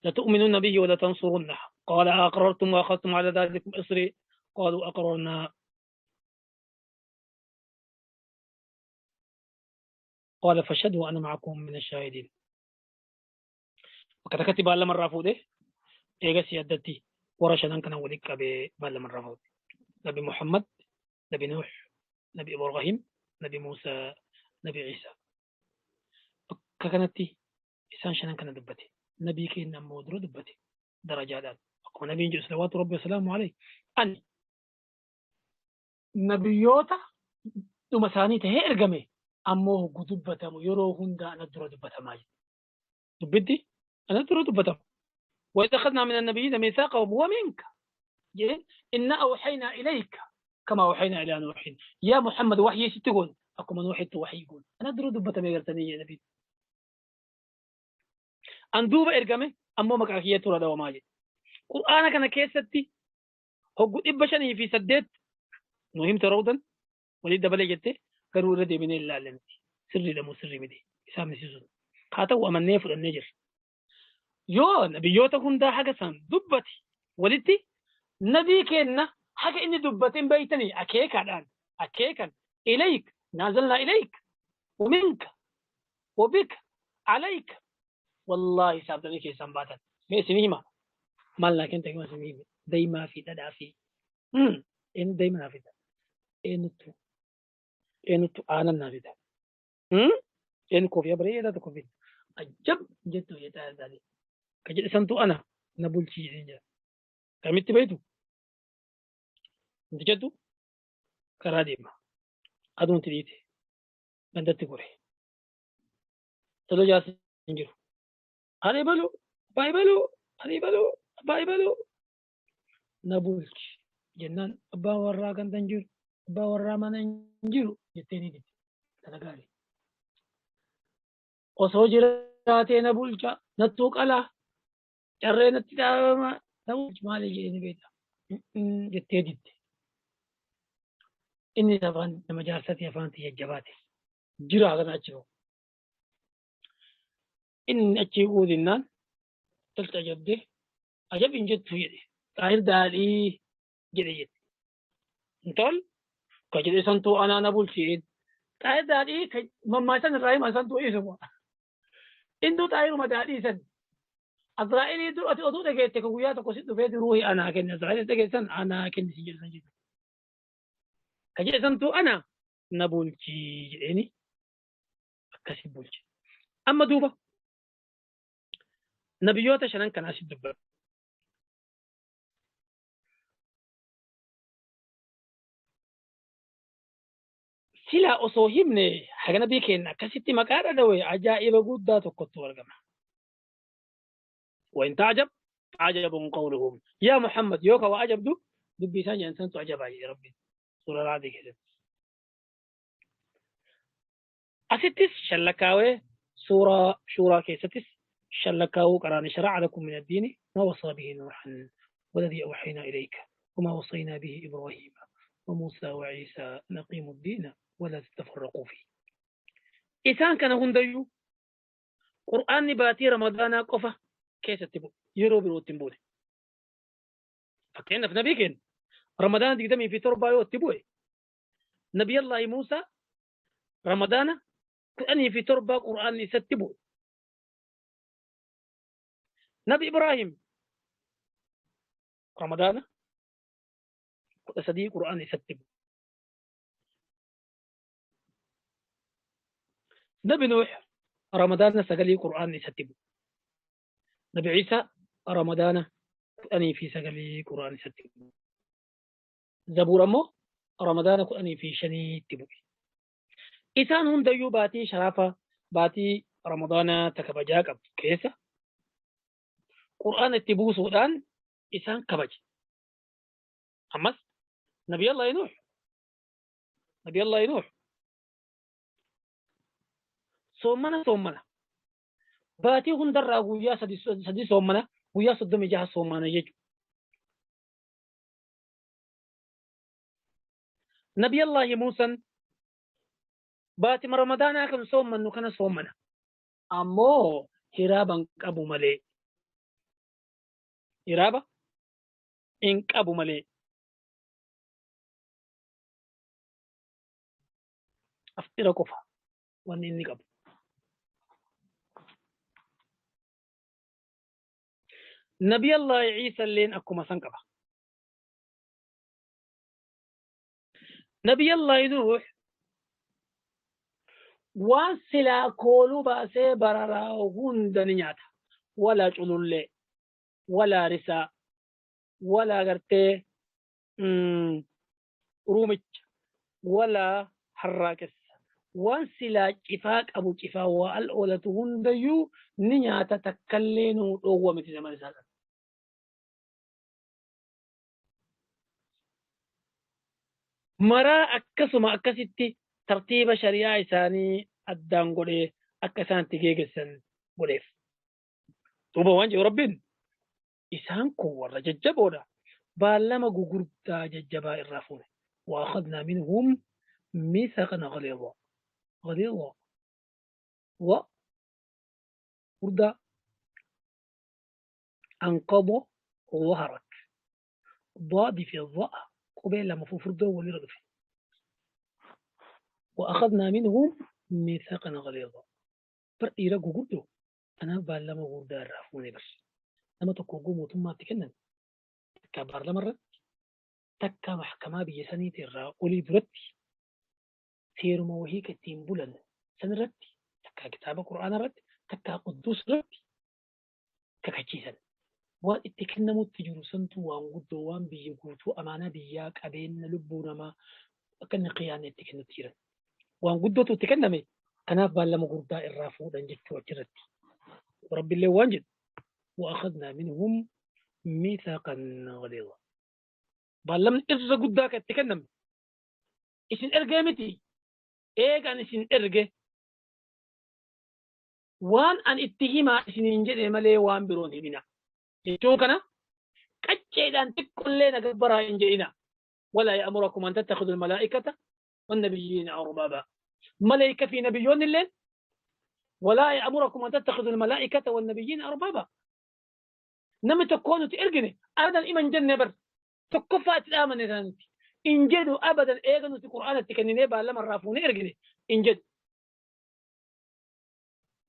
لتؤمنن به ولتنصرنه قال أقررتم وأخذتم على ذلكم إصري قالوا أقررنا قال فاشهدوا وأنا معكم من الشاهدين. Bakka takkatti baallama irraa fuudhee eegasii addatti warra shanan kana walitti qabee baallama irraa fuudhe. Nabi Muhammad, Nabi Nuh, Nabi Ibrahim, Nabi Muusaa, Nabi Iisaa. Bakka kanatti isaan shanan kana dubbate. Nabii keenya ammoo dura dubbate darajaadhaan. Akkuma nabiin jedhu salawaatu rabbi wasalaamu alayhi. Ani nabiyyoota dhuma isaanii tahee ergame ammoo hoggu dubbatamu yeroo hundaa ana dura dubbatamaa jedhe. Dubbitti ana dura dubbatama. وإذ أخذنا من النبيين ميثاقهم ومنك جين إنا أوحينا إليك كما أوحينا إلى نوح يا محمد وحي ستقول أكما نوحيت وحي يقول أنا درو دبتم يقرتني يا نبي أن دوب إرقمي أمو مكاكية ترى دوا ماجد قرآن كان كيستي هو 508 نوهم ترودا وليد دبلي جتة garuu irra deebinee ilaalle miti. Sirriidha moo sirrii miti? Isaan misiisuun. Haa ta'u amannee fudhannee jirra. Yoo nabiyyoota hundaa haga san dubbate walitti nabii keenna haga inni dubbate hin beeytanii akeekaadhaan akeekan ilayk naazalnaa ilayk waminka wabika alayka wallaahi saabdanii keessaan baatan mee isinii hima maal naa kenna hima isinii hime daymaa fi dhadhaa fi eenyu dayma naa fida eenyuttu eenyuttu aanan naa fida eenyu koofiyaa bareedaa tokko fida ajab jettu jedhaa isaanii ka jedhe santu ana na bulchii jedheen jedha kamitti beektu inti jettu karaa deema aduun dhiite gandatti gore toloo jaarsi hin jiru. Ani ebaluu, abbaa ebaluu, ani ebaluu, abbaa ebaluu na bulchi jennaan abbaan warraa ganda hin jiru, abbaan warraa mana hin jiru jettee ni didde. Tana gaarii. Osoo jiraatee na bulcha, nattuu qalaa, carree natti dhaabama, na bulchi maali jedhee ni beekta jettee didde. Inni afaan nama jaarsatii afaan tiyya jabaate. Jira kana achi bahu. Inni achi guutinnaan tolcha ajabdee ajab hin jettu jedhe. Xaahir daadhii jedhe jette. Intol ka jedhe santuu anaa na bulchiin. Xaahir daadhii ka mammaasan irraa himan santuu isuma. Innuu xaahiruma daadhii san. Azraa'ilii dur ati oduu dhageette ka guyyaa tokko si dhufee ruuhi anaa kenne. Azraa'ilii dhageessan anaa kenne si jedhe san jechuudha. Ka jedhe santuu ana na bulchii jedheeni akkasi bulche. Amma duuba nabiyyoota shanan kanaa si dubbata. Silaa osoo himne haga nabii keenya akkasitti maqaa dhadawe ajaa'iba guddaa tokkottu argama. وإن تعجب عجب قولهم يا محمد يوكا وعجب دو دبي سان جان سنتو عجبا يا ربي سورة رعد كده أستس شلكاوي سورة شورى كيستس شلكاو قران شرع لكم من الدين ما وصى به نوحا والذي أوحينا إليك وما وصينا به إبراهيم وموسى وعيسى أن أقيموا الدين ولا تتفرقوا فيه. إسان كان هنديو قرآن باتي رمضان قفة كيست تبو يرو برو تنبونه فكأن في نبيكين رمضان دي في تربة يو تبوي نبي الله موسى رمضان كأني في تربة قرآن يستبو نبي إبراهيم رمضان سدي قرآن يستبو نبي نوح رمضان سقلي قرآن يستبو نبي عيسى رمضان أني في سقلي قرآن يستبو زبور أمو رمضان كأني في شني تبو إسان هم ديو باتي شرافة باتي رمضان تكبجاك أب كيسة قرآن التبو سودان إسان كبج أمس نبي الله نوح نبي الله نوح صومنا صومنا باتي هندر ويا سدي سدي صومنا ويا صدمي جه صومنا يجو نبي الله موسى باتي رمضان أكن صومنا كان صومنا أمو هرابا أبو ملي هرابا إنك أبو ملي أفتر كفا واني قبل نبي الله عيسى اللين أكو مسنقبة نبي الله نوح وان سلا كولو باسي برارا هند نياتا ولا جلولي ولا رسا ولا غرتي رومج ولا حراكس وان سلا كفاك أبو كفا والأولة هند يو نياتا تكلينو هو مثل زمان سالت maraa akkasuma akkasitti tartiiba shari'aa isaanii addaan godhee akka isaan itti geeggessan godheef. Duuba waan jedhu Rabbiin isaan kun warra jajjaboodha. Baallama gugurdaa jajjabaa irraa fuune. وأخذنا منهم ميثاقا غليظا غليظا و غردا أنقض ظهرك ضاد في الضاء قبيل لما فردو ولرغف وأخذنا منهم ميثاقا غليظا فرقي رجو غردو أنا بالما غردا رافوني بس لما تكوغو موتما تكنن تكا لمرة تكا محكمة بيساني ترى أولي درتي سيرما وهي كتيم بولن سنرتي تكا كتاب قرآن رت تكا قدوس رتي ككتشيسن waan itti kennamutti jiru santu waan guddoo waan biyya guutuu amaanaa biyyaa qabeenya lubbuu namaa akka inni qiyaanne itti kennutti jiran. Waan guddootu itti kenname kanaaf baallama guddaa irraa fuudhan jechuu achirratti. Rabbiillee waan jedhu وأخذنا منهم ميثاقا غليظا. Baallamni irra guddaa kan itti kenname isin ergee miti, eegan isin erge waan an itti himaa isiniin jedhe malee waan biroon himina jechuun kana qacceedhaan xiqqollee na gabbaraa hin jedhina. ولا يأمركم أن تتخذوا الملائكة والنبيين أربابا. ملائكة في نبيون الليل ولا يأمركم أن تتخذوا الملائكة والنبيين أربابا. نم تكونوا ترجني أبدا إيمان جنة بر تكفى تآمن إذا أنت إن جدوا أبدا إيغنوا في القرآن تكنيني لما رافون إرجني إن جد.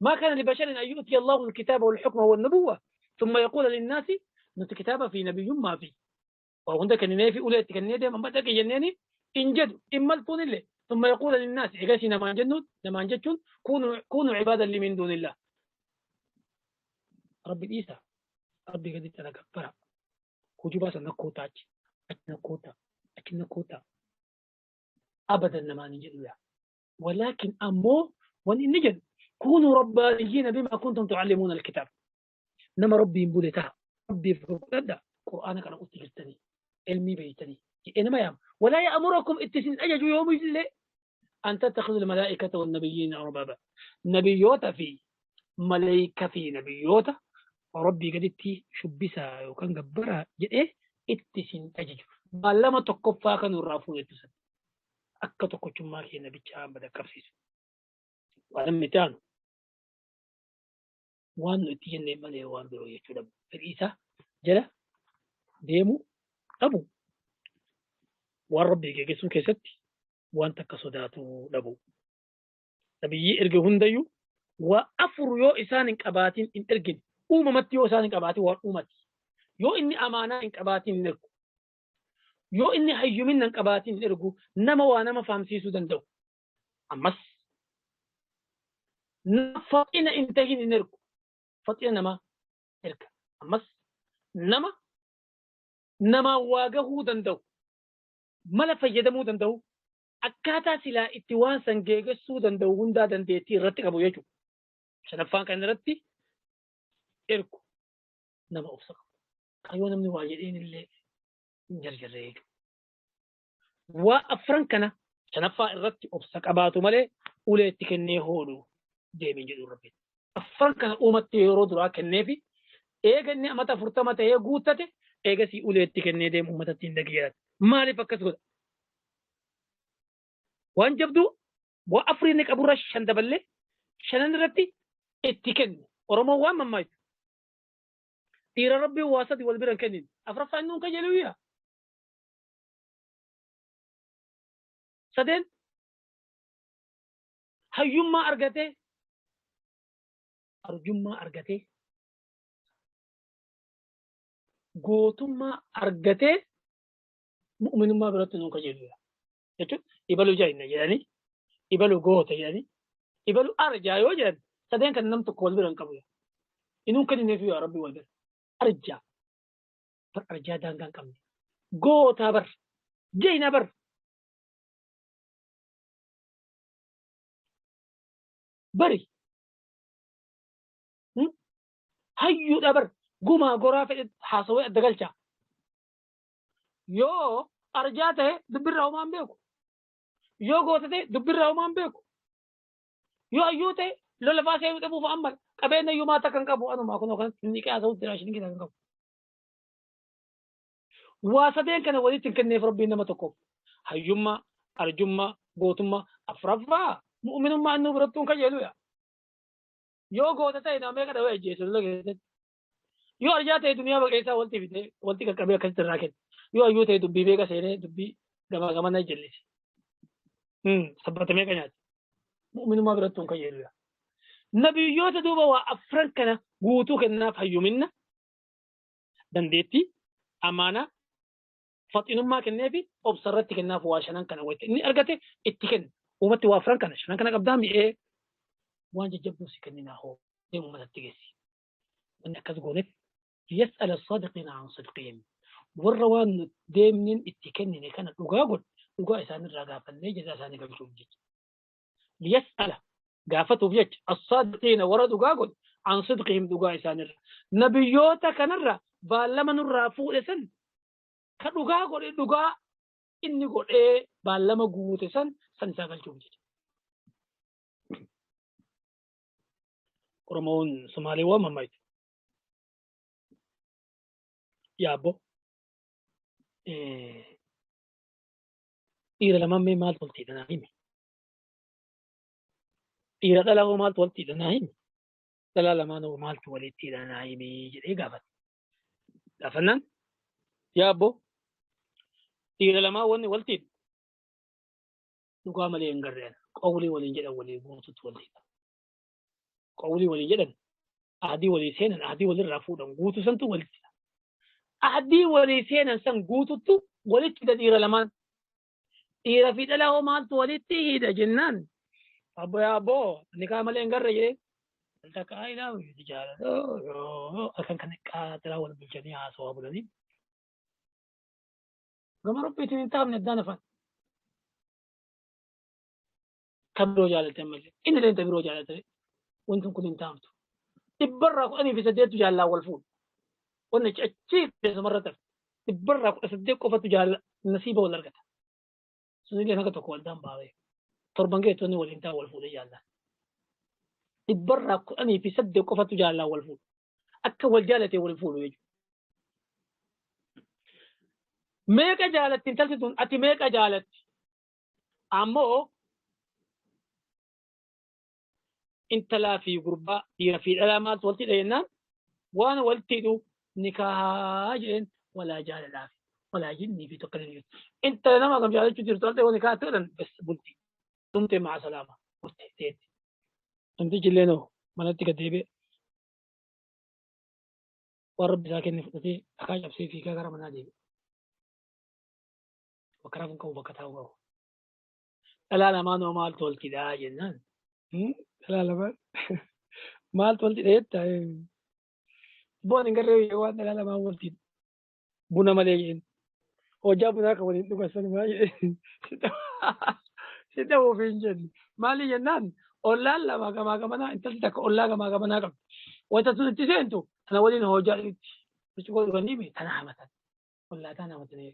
ما كان لبشر أن يؤتي الله الكتاب والحكم والنبوة ثم يقول للناس نت كتابة في نبي ما في وعندك كنيني في أولئك كنيني ده من بدك جنني إن جد إما الفون اللي ثم يقول للناس إجاسي نما جنود نما جتون كونوا عبادا لي من دون الله. ربي إيسا ربي قد أنا كفرة كوجبا سنكوتا أتنكوتا أتنكوتا أبدا نما نجد ولكن أمو وإن نجد كونوا ربانيين بما كنتم تعلمون الكتاب. نما ربي ينبولتها ربي فقد قرآنك أنا قلت جلتني علمي بيتني إنما يام ولا يأمركم اتسن أجج يوم اللي أن تتخذوا الملائكة والنبيين أربابا. نبيوتا في ملائكة في نبيوتا ربي قدتي شبسا وكان جبرها إيه اتسن أجج ما لما تكفى كانوا الرافون اتسن أكا تكوتشما كي نبي شام بدأ كفسيس ولم يتانو وان اتين مالي وان برو يشرب في الإيسا جلا ديمو أبو والرب يجيسون كيستي وان تكسوداتو دبو نبي إرجع هنديو وأفر يو إسان إنكباتين إن إرجن أممتي يو إسان إنكباتي وأمتي يو إني أمانة إنكباتين نرجو يو إني حيومين إنكباتين نرجو نما وانا ما فهم سيسو دندو أمس نفطئنا إنتهين نرجو فطئنا ما إرجع أمس نما نما واجهو دندو ملا فيدمو دندو akkaataa silaa itti waan san geegessuu danda'u hundaa dandeettii irratti qabu jechuudha. Shanaffaan kan irratti ergu nama obsa qabu. Kayyoo namni waa jedheen illee hin jarjarree jechuudha. Waa afran kana shanaffaa irratti obsa qabaatu malee ulee itti kennee hoodhu deemin jedhu rabbi. Afran kana uumatti yeroo duraa kenneefi eega inni amata 40 ta'ee guuttate eegasii ulee itti kennee deemu uummatatti hin dhageeyyaatu. Maaliif akkas godha? Waan jabduu waa afurii inni qaburra shan daballee shanan irratti itti kennu. Oromoon waan mammaayitu. Dhiira rabbiin waa sadi wal bira hin kennin. Afuraffaa inni hin kajeeluyyaa. Sadeen hayyummaa argatee arjummaa argatee gootummaa argatee mu'minummaa biratti nuun kajeeluyyaa. Jechuun ibalu jaayina jedhanii ibalu goota jedhanii ibalu arjaa yoo jedhan sadeen kan nam tokko wal bira hin qabu. Inuun kennineef yaa rabbi wal bira. Arjaa bar arjaa daangaa hin qabne gootaa bar jaayina bar bari hayyuudha bar gumaa goraa fedhe haasawee adda galchaa yoo arjaa ta'e dubbirraa homaa hin beeku. Yoo goota ta'e dubbirraa homaa hin beeku. Yoo hayyuu ta'e lola faa seenuu dhabuuf amma qabeenya iyyuu maata kan qabu anumaa kunoo kan inni qiyaasawu jira ishiin kan qabu. Waa sadeen kana walitti hin kenneef rabbiin nama tokkoof. Hayyummaa, arjummaa, gootummaa, afuraffaa mu'minummaa inni birattuu hin kajeelu yaa. Yoo goota ta'e nama meeqa dhawee ajjeesu lola keessatti. Yoo arjaa ta'e duniyaa baqeessaa walitti fidee walitti qaqqabee akkasitti irraa kenna. Yoo hayyuu ta'e dubbii meeqa seenee dubbii gamaa gamana jallise. Sabbata meeqa nyaate. Mu'minummaa birattuu hin kajeelu yaa. Nabiyyoota duuba waa afran kana guutuu kennaaf hayyuminna, dandeettii, amaanaa, faxinummaa kenneefi obsa irratti kennaaf waa shanan kana wayita inni argate itti kenna. Uumatti waa afran kana shanan kana qabdaa mi'ee waan jajjabduu si kenninaa hoo deemu uummatatti geessi. Wanni akkas gooneef yas'ala as-sadiqiina an sidqihim. Warra waan nu deemneen itti kennine kana dhugaa godhe dhugaa isaanirraa gaafannee jazaa isaanii galchuuf jecha. Liyas'ala gaafatuuf jecha as-sadiqiina warra dhugaa godhe An sidqihim dhugaa isaanirra. Nabiyyoota kanarra baallama nurraa fuudhe san ka dhugaa godhe dhugaa inni godhee baallama guute san san isaa galchuuf jecha. Oromoon Somaalee waan mammaaytu. Yaabbo. Dhiira lamaan mee maaltu walitti hidha naa himi. Dhiira dhalaa hoo maaltu walitti hidha naa himi. Dhalaa lamaan hoo maaltu walitti hidha naa himi jedhee gaafate. Gaafannaan yaabbo dhiira lamaan wanni walitti hidhu dhugaa malee hin garreen qawlii waliin jedhan walii guututti walitti hidha. Qawlii waliin jedhan ahdii walii seenan ahdii walirraa fuudhan guutuu santu walitti hidha. Ahdii walii seenan san guututtu walitti hidha dhiira lamaan. Dhiira fi dhalaa hoo maaltu walitti hidha jennaan abbo yaa abbo nikaa malee hin garre jedhee takka ilaa jaalala akkan kan qaaxiraa wal bulchanii haasawaa bulanii gama rabbiitiin hin taafne addaan hafan. Ta biroo jaalate ammallee inni illee ta biroo jaalate wanti kun hin taamtu. 18% jaallaan wal fuudhu. Wanni achi keessumarra tafe 18% qofatu jaalla nasiiba wal argata. Sunillee haga tokko waldaan baawee torban keessatti waliin ta'a wal fuudhee jaallaan. 18% qofatu jaallaan wal fuudhu. Akka wal jaalatee wal fuudhu jechuudha. Meeqa jaalatti intalti tun ati meeqa jaalatti? Ammoo intalaa fi gurbaa dhiira fi dhalaa maaltu walitti hidha jennaan waan walitti hidhu nikahaa jedheen walaa jaalalaa fi walaa jinnii fi tokko hin jirtu. Intala nama kam jaalachuu jirtu alta yoo nikahaa ta'an bes bulti. Dhumtee ma'a salaama murtee teetti. Namtichi illee noo manatti gad deebi'e. Waan rabbi isaa kenne fudhatee dhakaa cabsee fiigaa gara manaa deebi'e. Bakka rafuun qabu bakka taa'u qabu. Dhalaa lamaan hoo maaltu walitti hidhaa jennaan. Dhalaa lamaan maaltu walitti hidha jetta? Boon hin garree waan dhalaa lamaan walitti hidhu. Buna malee jedheen. Hojjaa bunaa kan waliin dhugan sanumaa jedheen. Si dhawuuf hin jenne. Maali jennaan ollaan lama gamaa gamanaa intalti takka ollaa gamaa gamanaa qabdi. Wanta tun itti seentu tana waliin hojjaa itti. Burcuqoo dhuganii tana hamatan. Ollaa tana hamatanii.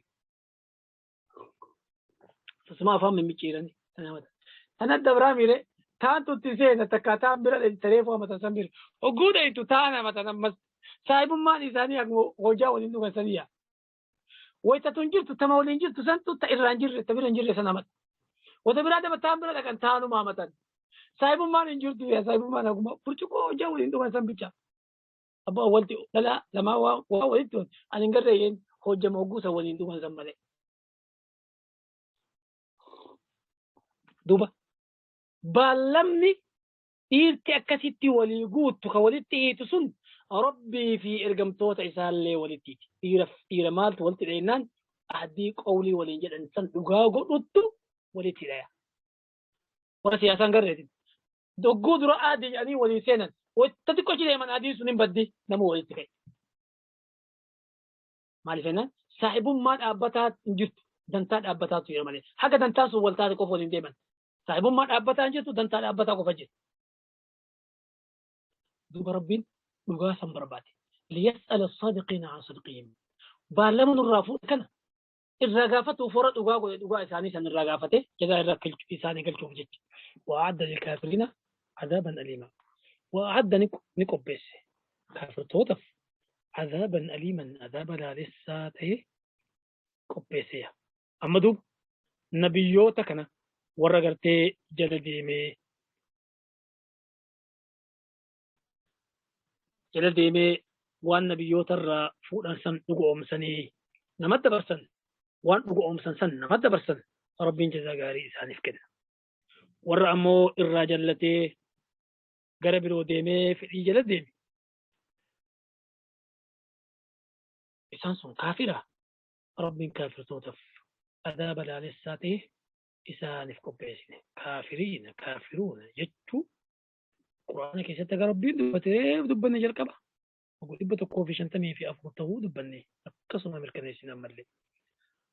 Tasuma afaan mimicciiranii tana hamatan. Tana dabraa miire taantu itti seena takka taan bira tareefuu hamatan san bira. Hogguu dhayitu taan hamatan ammas. Saahibummaan isaanii akkuma hojaa waliin dhugan saniyya. Wayita tun jirtu tama waliin jirtu santu ta irraa hin jirre ta bira hin jirre san hamata. Wayita biraa daba taan bira dhaqan taanuma hamatan. Saahibummaan hin jirtu yaa saahibummaan akkuma burcuqqoo hojaa waliin dhugan san bicha. Abbaa walti dhalaa lamaa waa walitti ani hin garree yeen hojjama hogguu san waliin dhugan san malee. Duuba baallamni dhiirti akkasitti walii guuttu ka walitti hiitu sun Rabbii fi ergamtoota isaallee walitti hiiti. Dhiira dhiira maaltu walitti hidha jennaan ahdii qawlii waliin jedhan san dhugaa godhuttu walitti hidhaya. Warra siyaasaan garreetin. Dogguu dura aadii jedhanii walii seenan. Wayita xiqqoo achi deeman aadiin sun hin baddi nama walitti ka'e. Maaliif jennaan saahibummaa dhaabbataa hin jirtu dantaa dhaabbataatu jira malee. Haga dantaan sun wal taate qofa waliin deeman. Saahibummaa dhaabbataa hin jirtu dantaa dhaabbataa qofa jira. Duuba Rabbiin dhugaa san barbaade. Liyas'ala as-saadiqiina an sidqihim. Baallama nurraa fuudhe kana irraa gaafatuuf warra dhugaa godhe dhugaa isaanii san irraa gaafate jazaa irraa isaanii galchuuf jecha. Wa'adda lilkaafiriina adaaban aliimaa. Wa'adda ni qopheesse kaafirtootaaf adaaban aliiman adaaba laalessaa ta'e qopheesseera. Amma duuba nabiyyoota kana warra gartee jala deemee jala deemee waan nabiyyoota irraa fuudhan san dhugoomsanii nama dabarsan waan dhugoomsan san nama dabarsan Rabbiin jazaa gaarii isaaniif kenna. Warra ammoo irraa jallatee gara biroo deemee fedhii jala deeme isaan sun kaafira Rabbiin kaafirtootaaf adaaba laalessaa ta'e isaaniif qopheessine. Kaafiriina kaafiruuna jechuu Qur'aana keessatti aga Rabbiin dubbatee dubbanne jalqaba. Oguu 154 ta'uu dubbanne akkasuma mirkaneessine ammallee.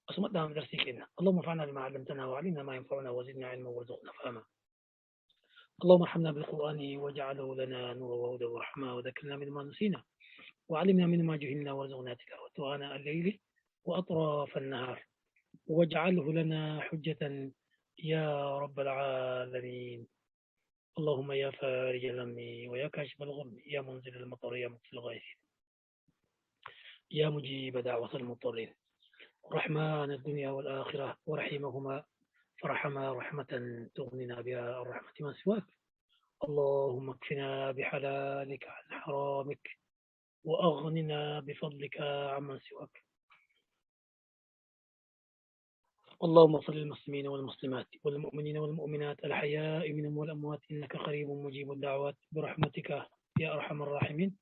Asuma dhaam darsii kenna. Allahumma fa'ana bima 'allamtana wa 'allimna ma yanfa'una wa zidna 'ilman warzuqna fahma. اللهم ارحمنا بالقرآن واجعله لنا نورا وهدى ورحمة، وذكرنا منه ما نسينا وعلمنا منه ما جهلنا، وارزقنا تلاوته آناء الليل وأطراف النهار، واجعله لنا حجة يا رب العالمين. اللهم يا فارج الهم ويا كاشف الغم، يا منزل المطر، يا مغفر الغيث، يا مجيب دعوة المضطرين، رحمن الدنيا والآخرة ورحيمهما، فرحما رحمة تغنينا بها الرحمة ما سواك. اللهم اكفنا بحلالك عن حرامك، وأغننا بفضلك عمن سواك. اللهم اغفر للمسلمين والمسلمات والمؤمنين والمؤمنات الأحياء منهم والأموات، إنك قريب مجيب الدعوات برحمتك يا أرحم الراحمين.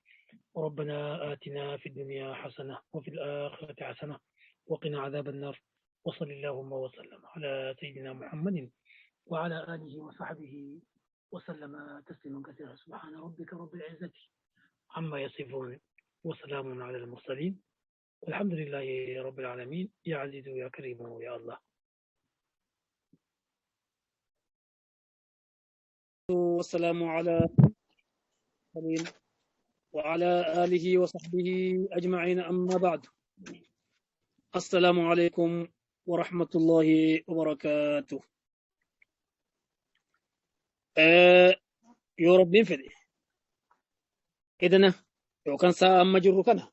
ربنا آتنا في الدنيا حسنة وفي الآخرة حسنة وقنا عذاب النار. وصل اللهم وسلم على سيدنا محمد وعلى آله وصحبه وسلم تسليما كثيرا. سبحان ربك رب العزة عما يصفون، وسلام على المرسلين، والحمد لله رب العالمين. يا عزيز يا كريم يا الله. والسلام على المرسلين وعلى آله وصحبه أجمعين، أما بعد. السلام عليكم ورحمة الله وبركاته. يا رب فدي إذن لو كان ساعة مجر كان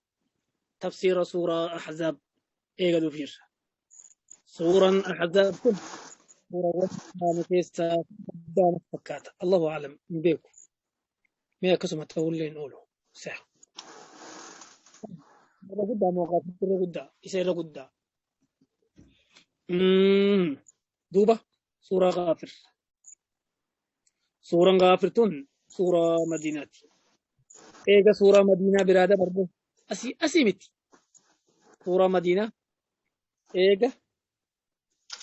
تفسير سورة أحزاب إيجادو فير سورة أحزاب كن سورة كيسة فكات الله أعلم بيكو ما كسمة تقول لي نقوله ساعة قدام موقف قدام يصير قدام دوبة سورة غافر. سورة غافر تون سورة مدينة. إيجا سورة مدينة برادة برضو أسي أسيمتي سورة مدينة إيجا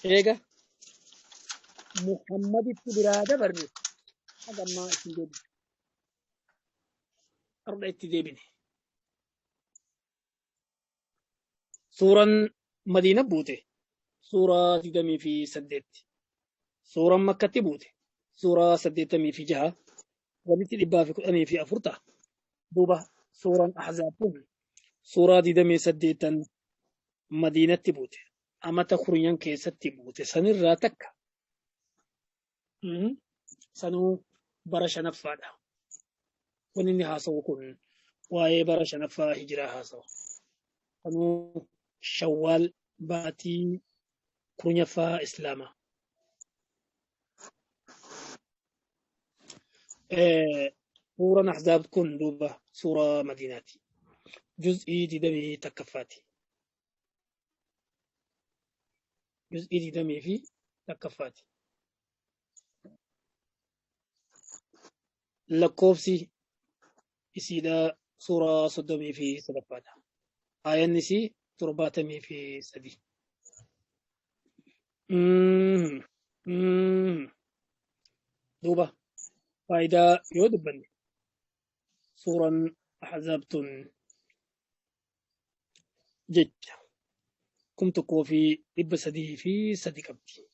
إيجا محمد برادة برضو هذا ما اسمه أربعة تدبني. سورة مدينة بوته سورة تدمي في سدت. سورة مكة بوته سورة سدتمي في جهة ولتي دبا في كأني في أفرطة دوبة. سورة أحزاب سورة دمي سديتا مدينة بوته أما تخرين كيست بوته سنرى تك سنو برش نفادا ونني هاسو كن واي برش نفا هجرة هاسو سنو شوال باتي كرنيفا إسلاما. سورة أحزاب كن دوبة سورة مدينتي جزئي دمي تكفاتي جزئي دمي في تكفاتي. لكوفسي إسيدا سورة صدمي في صدفاتا آية نسي ترباتمي في سدي. دوبة فائدة يودبني سورة أحزابتن جج كم تكو في إب سدي في سدي كبتي.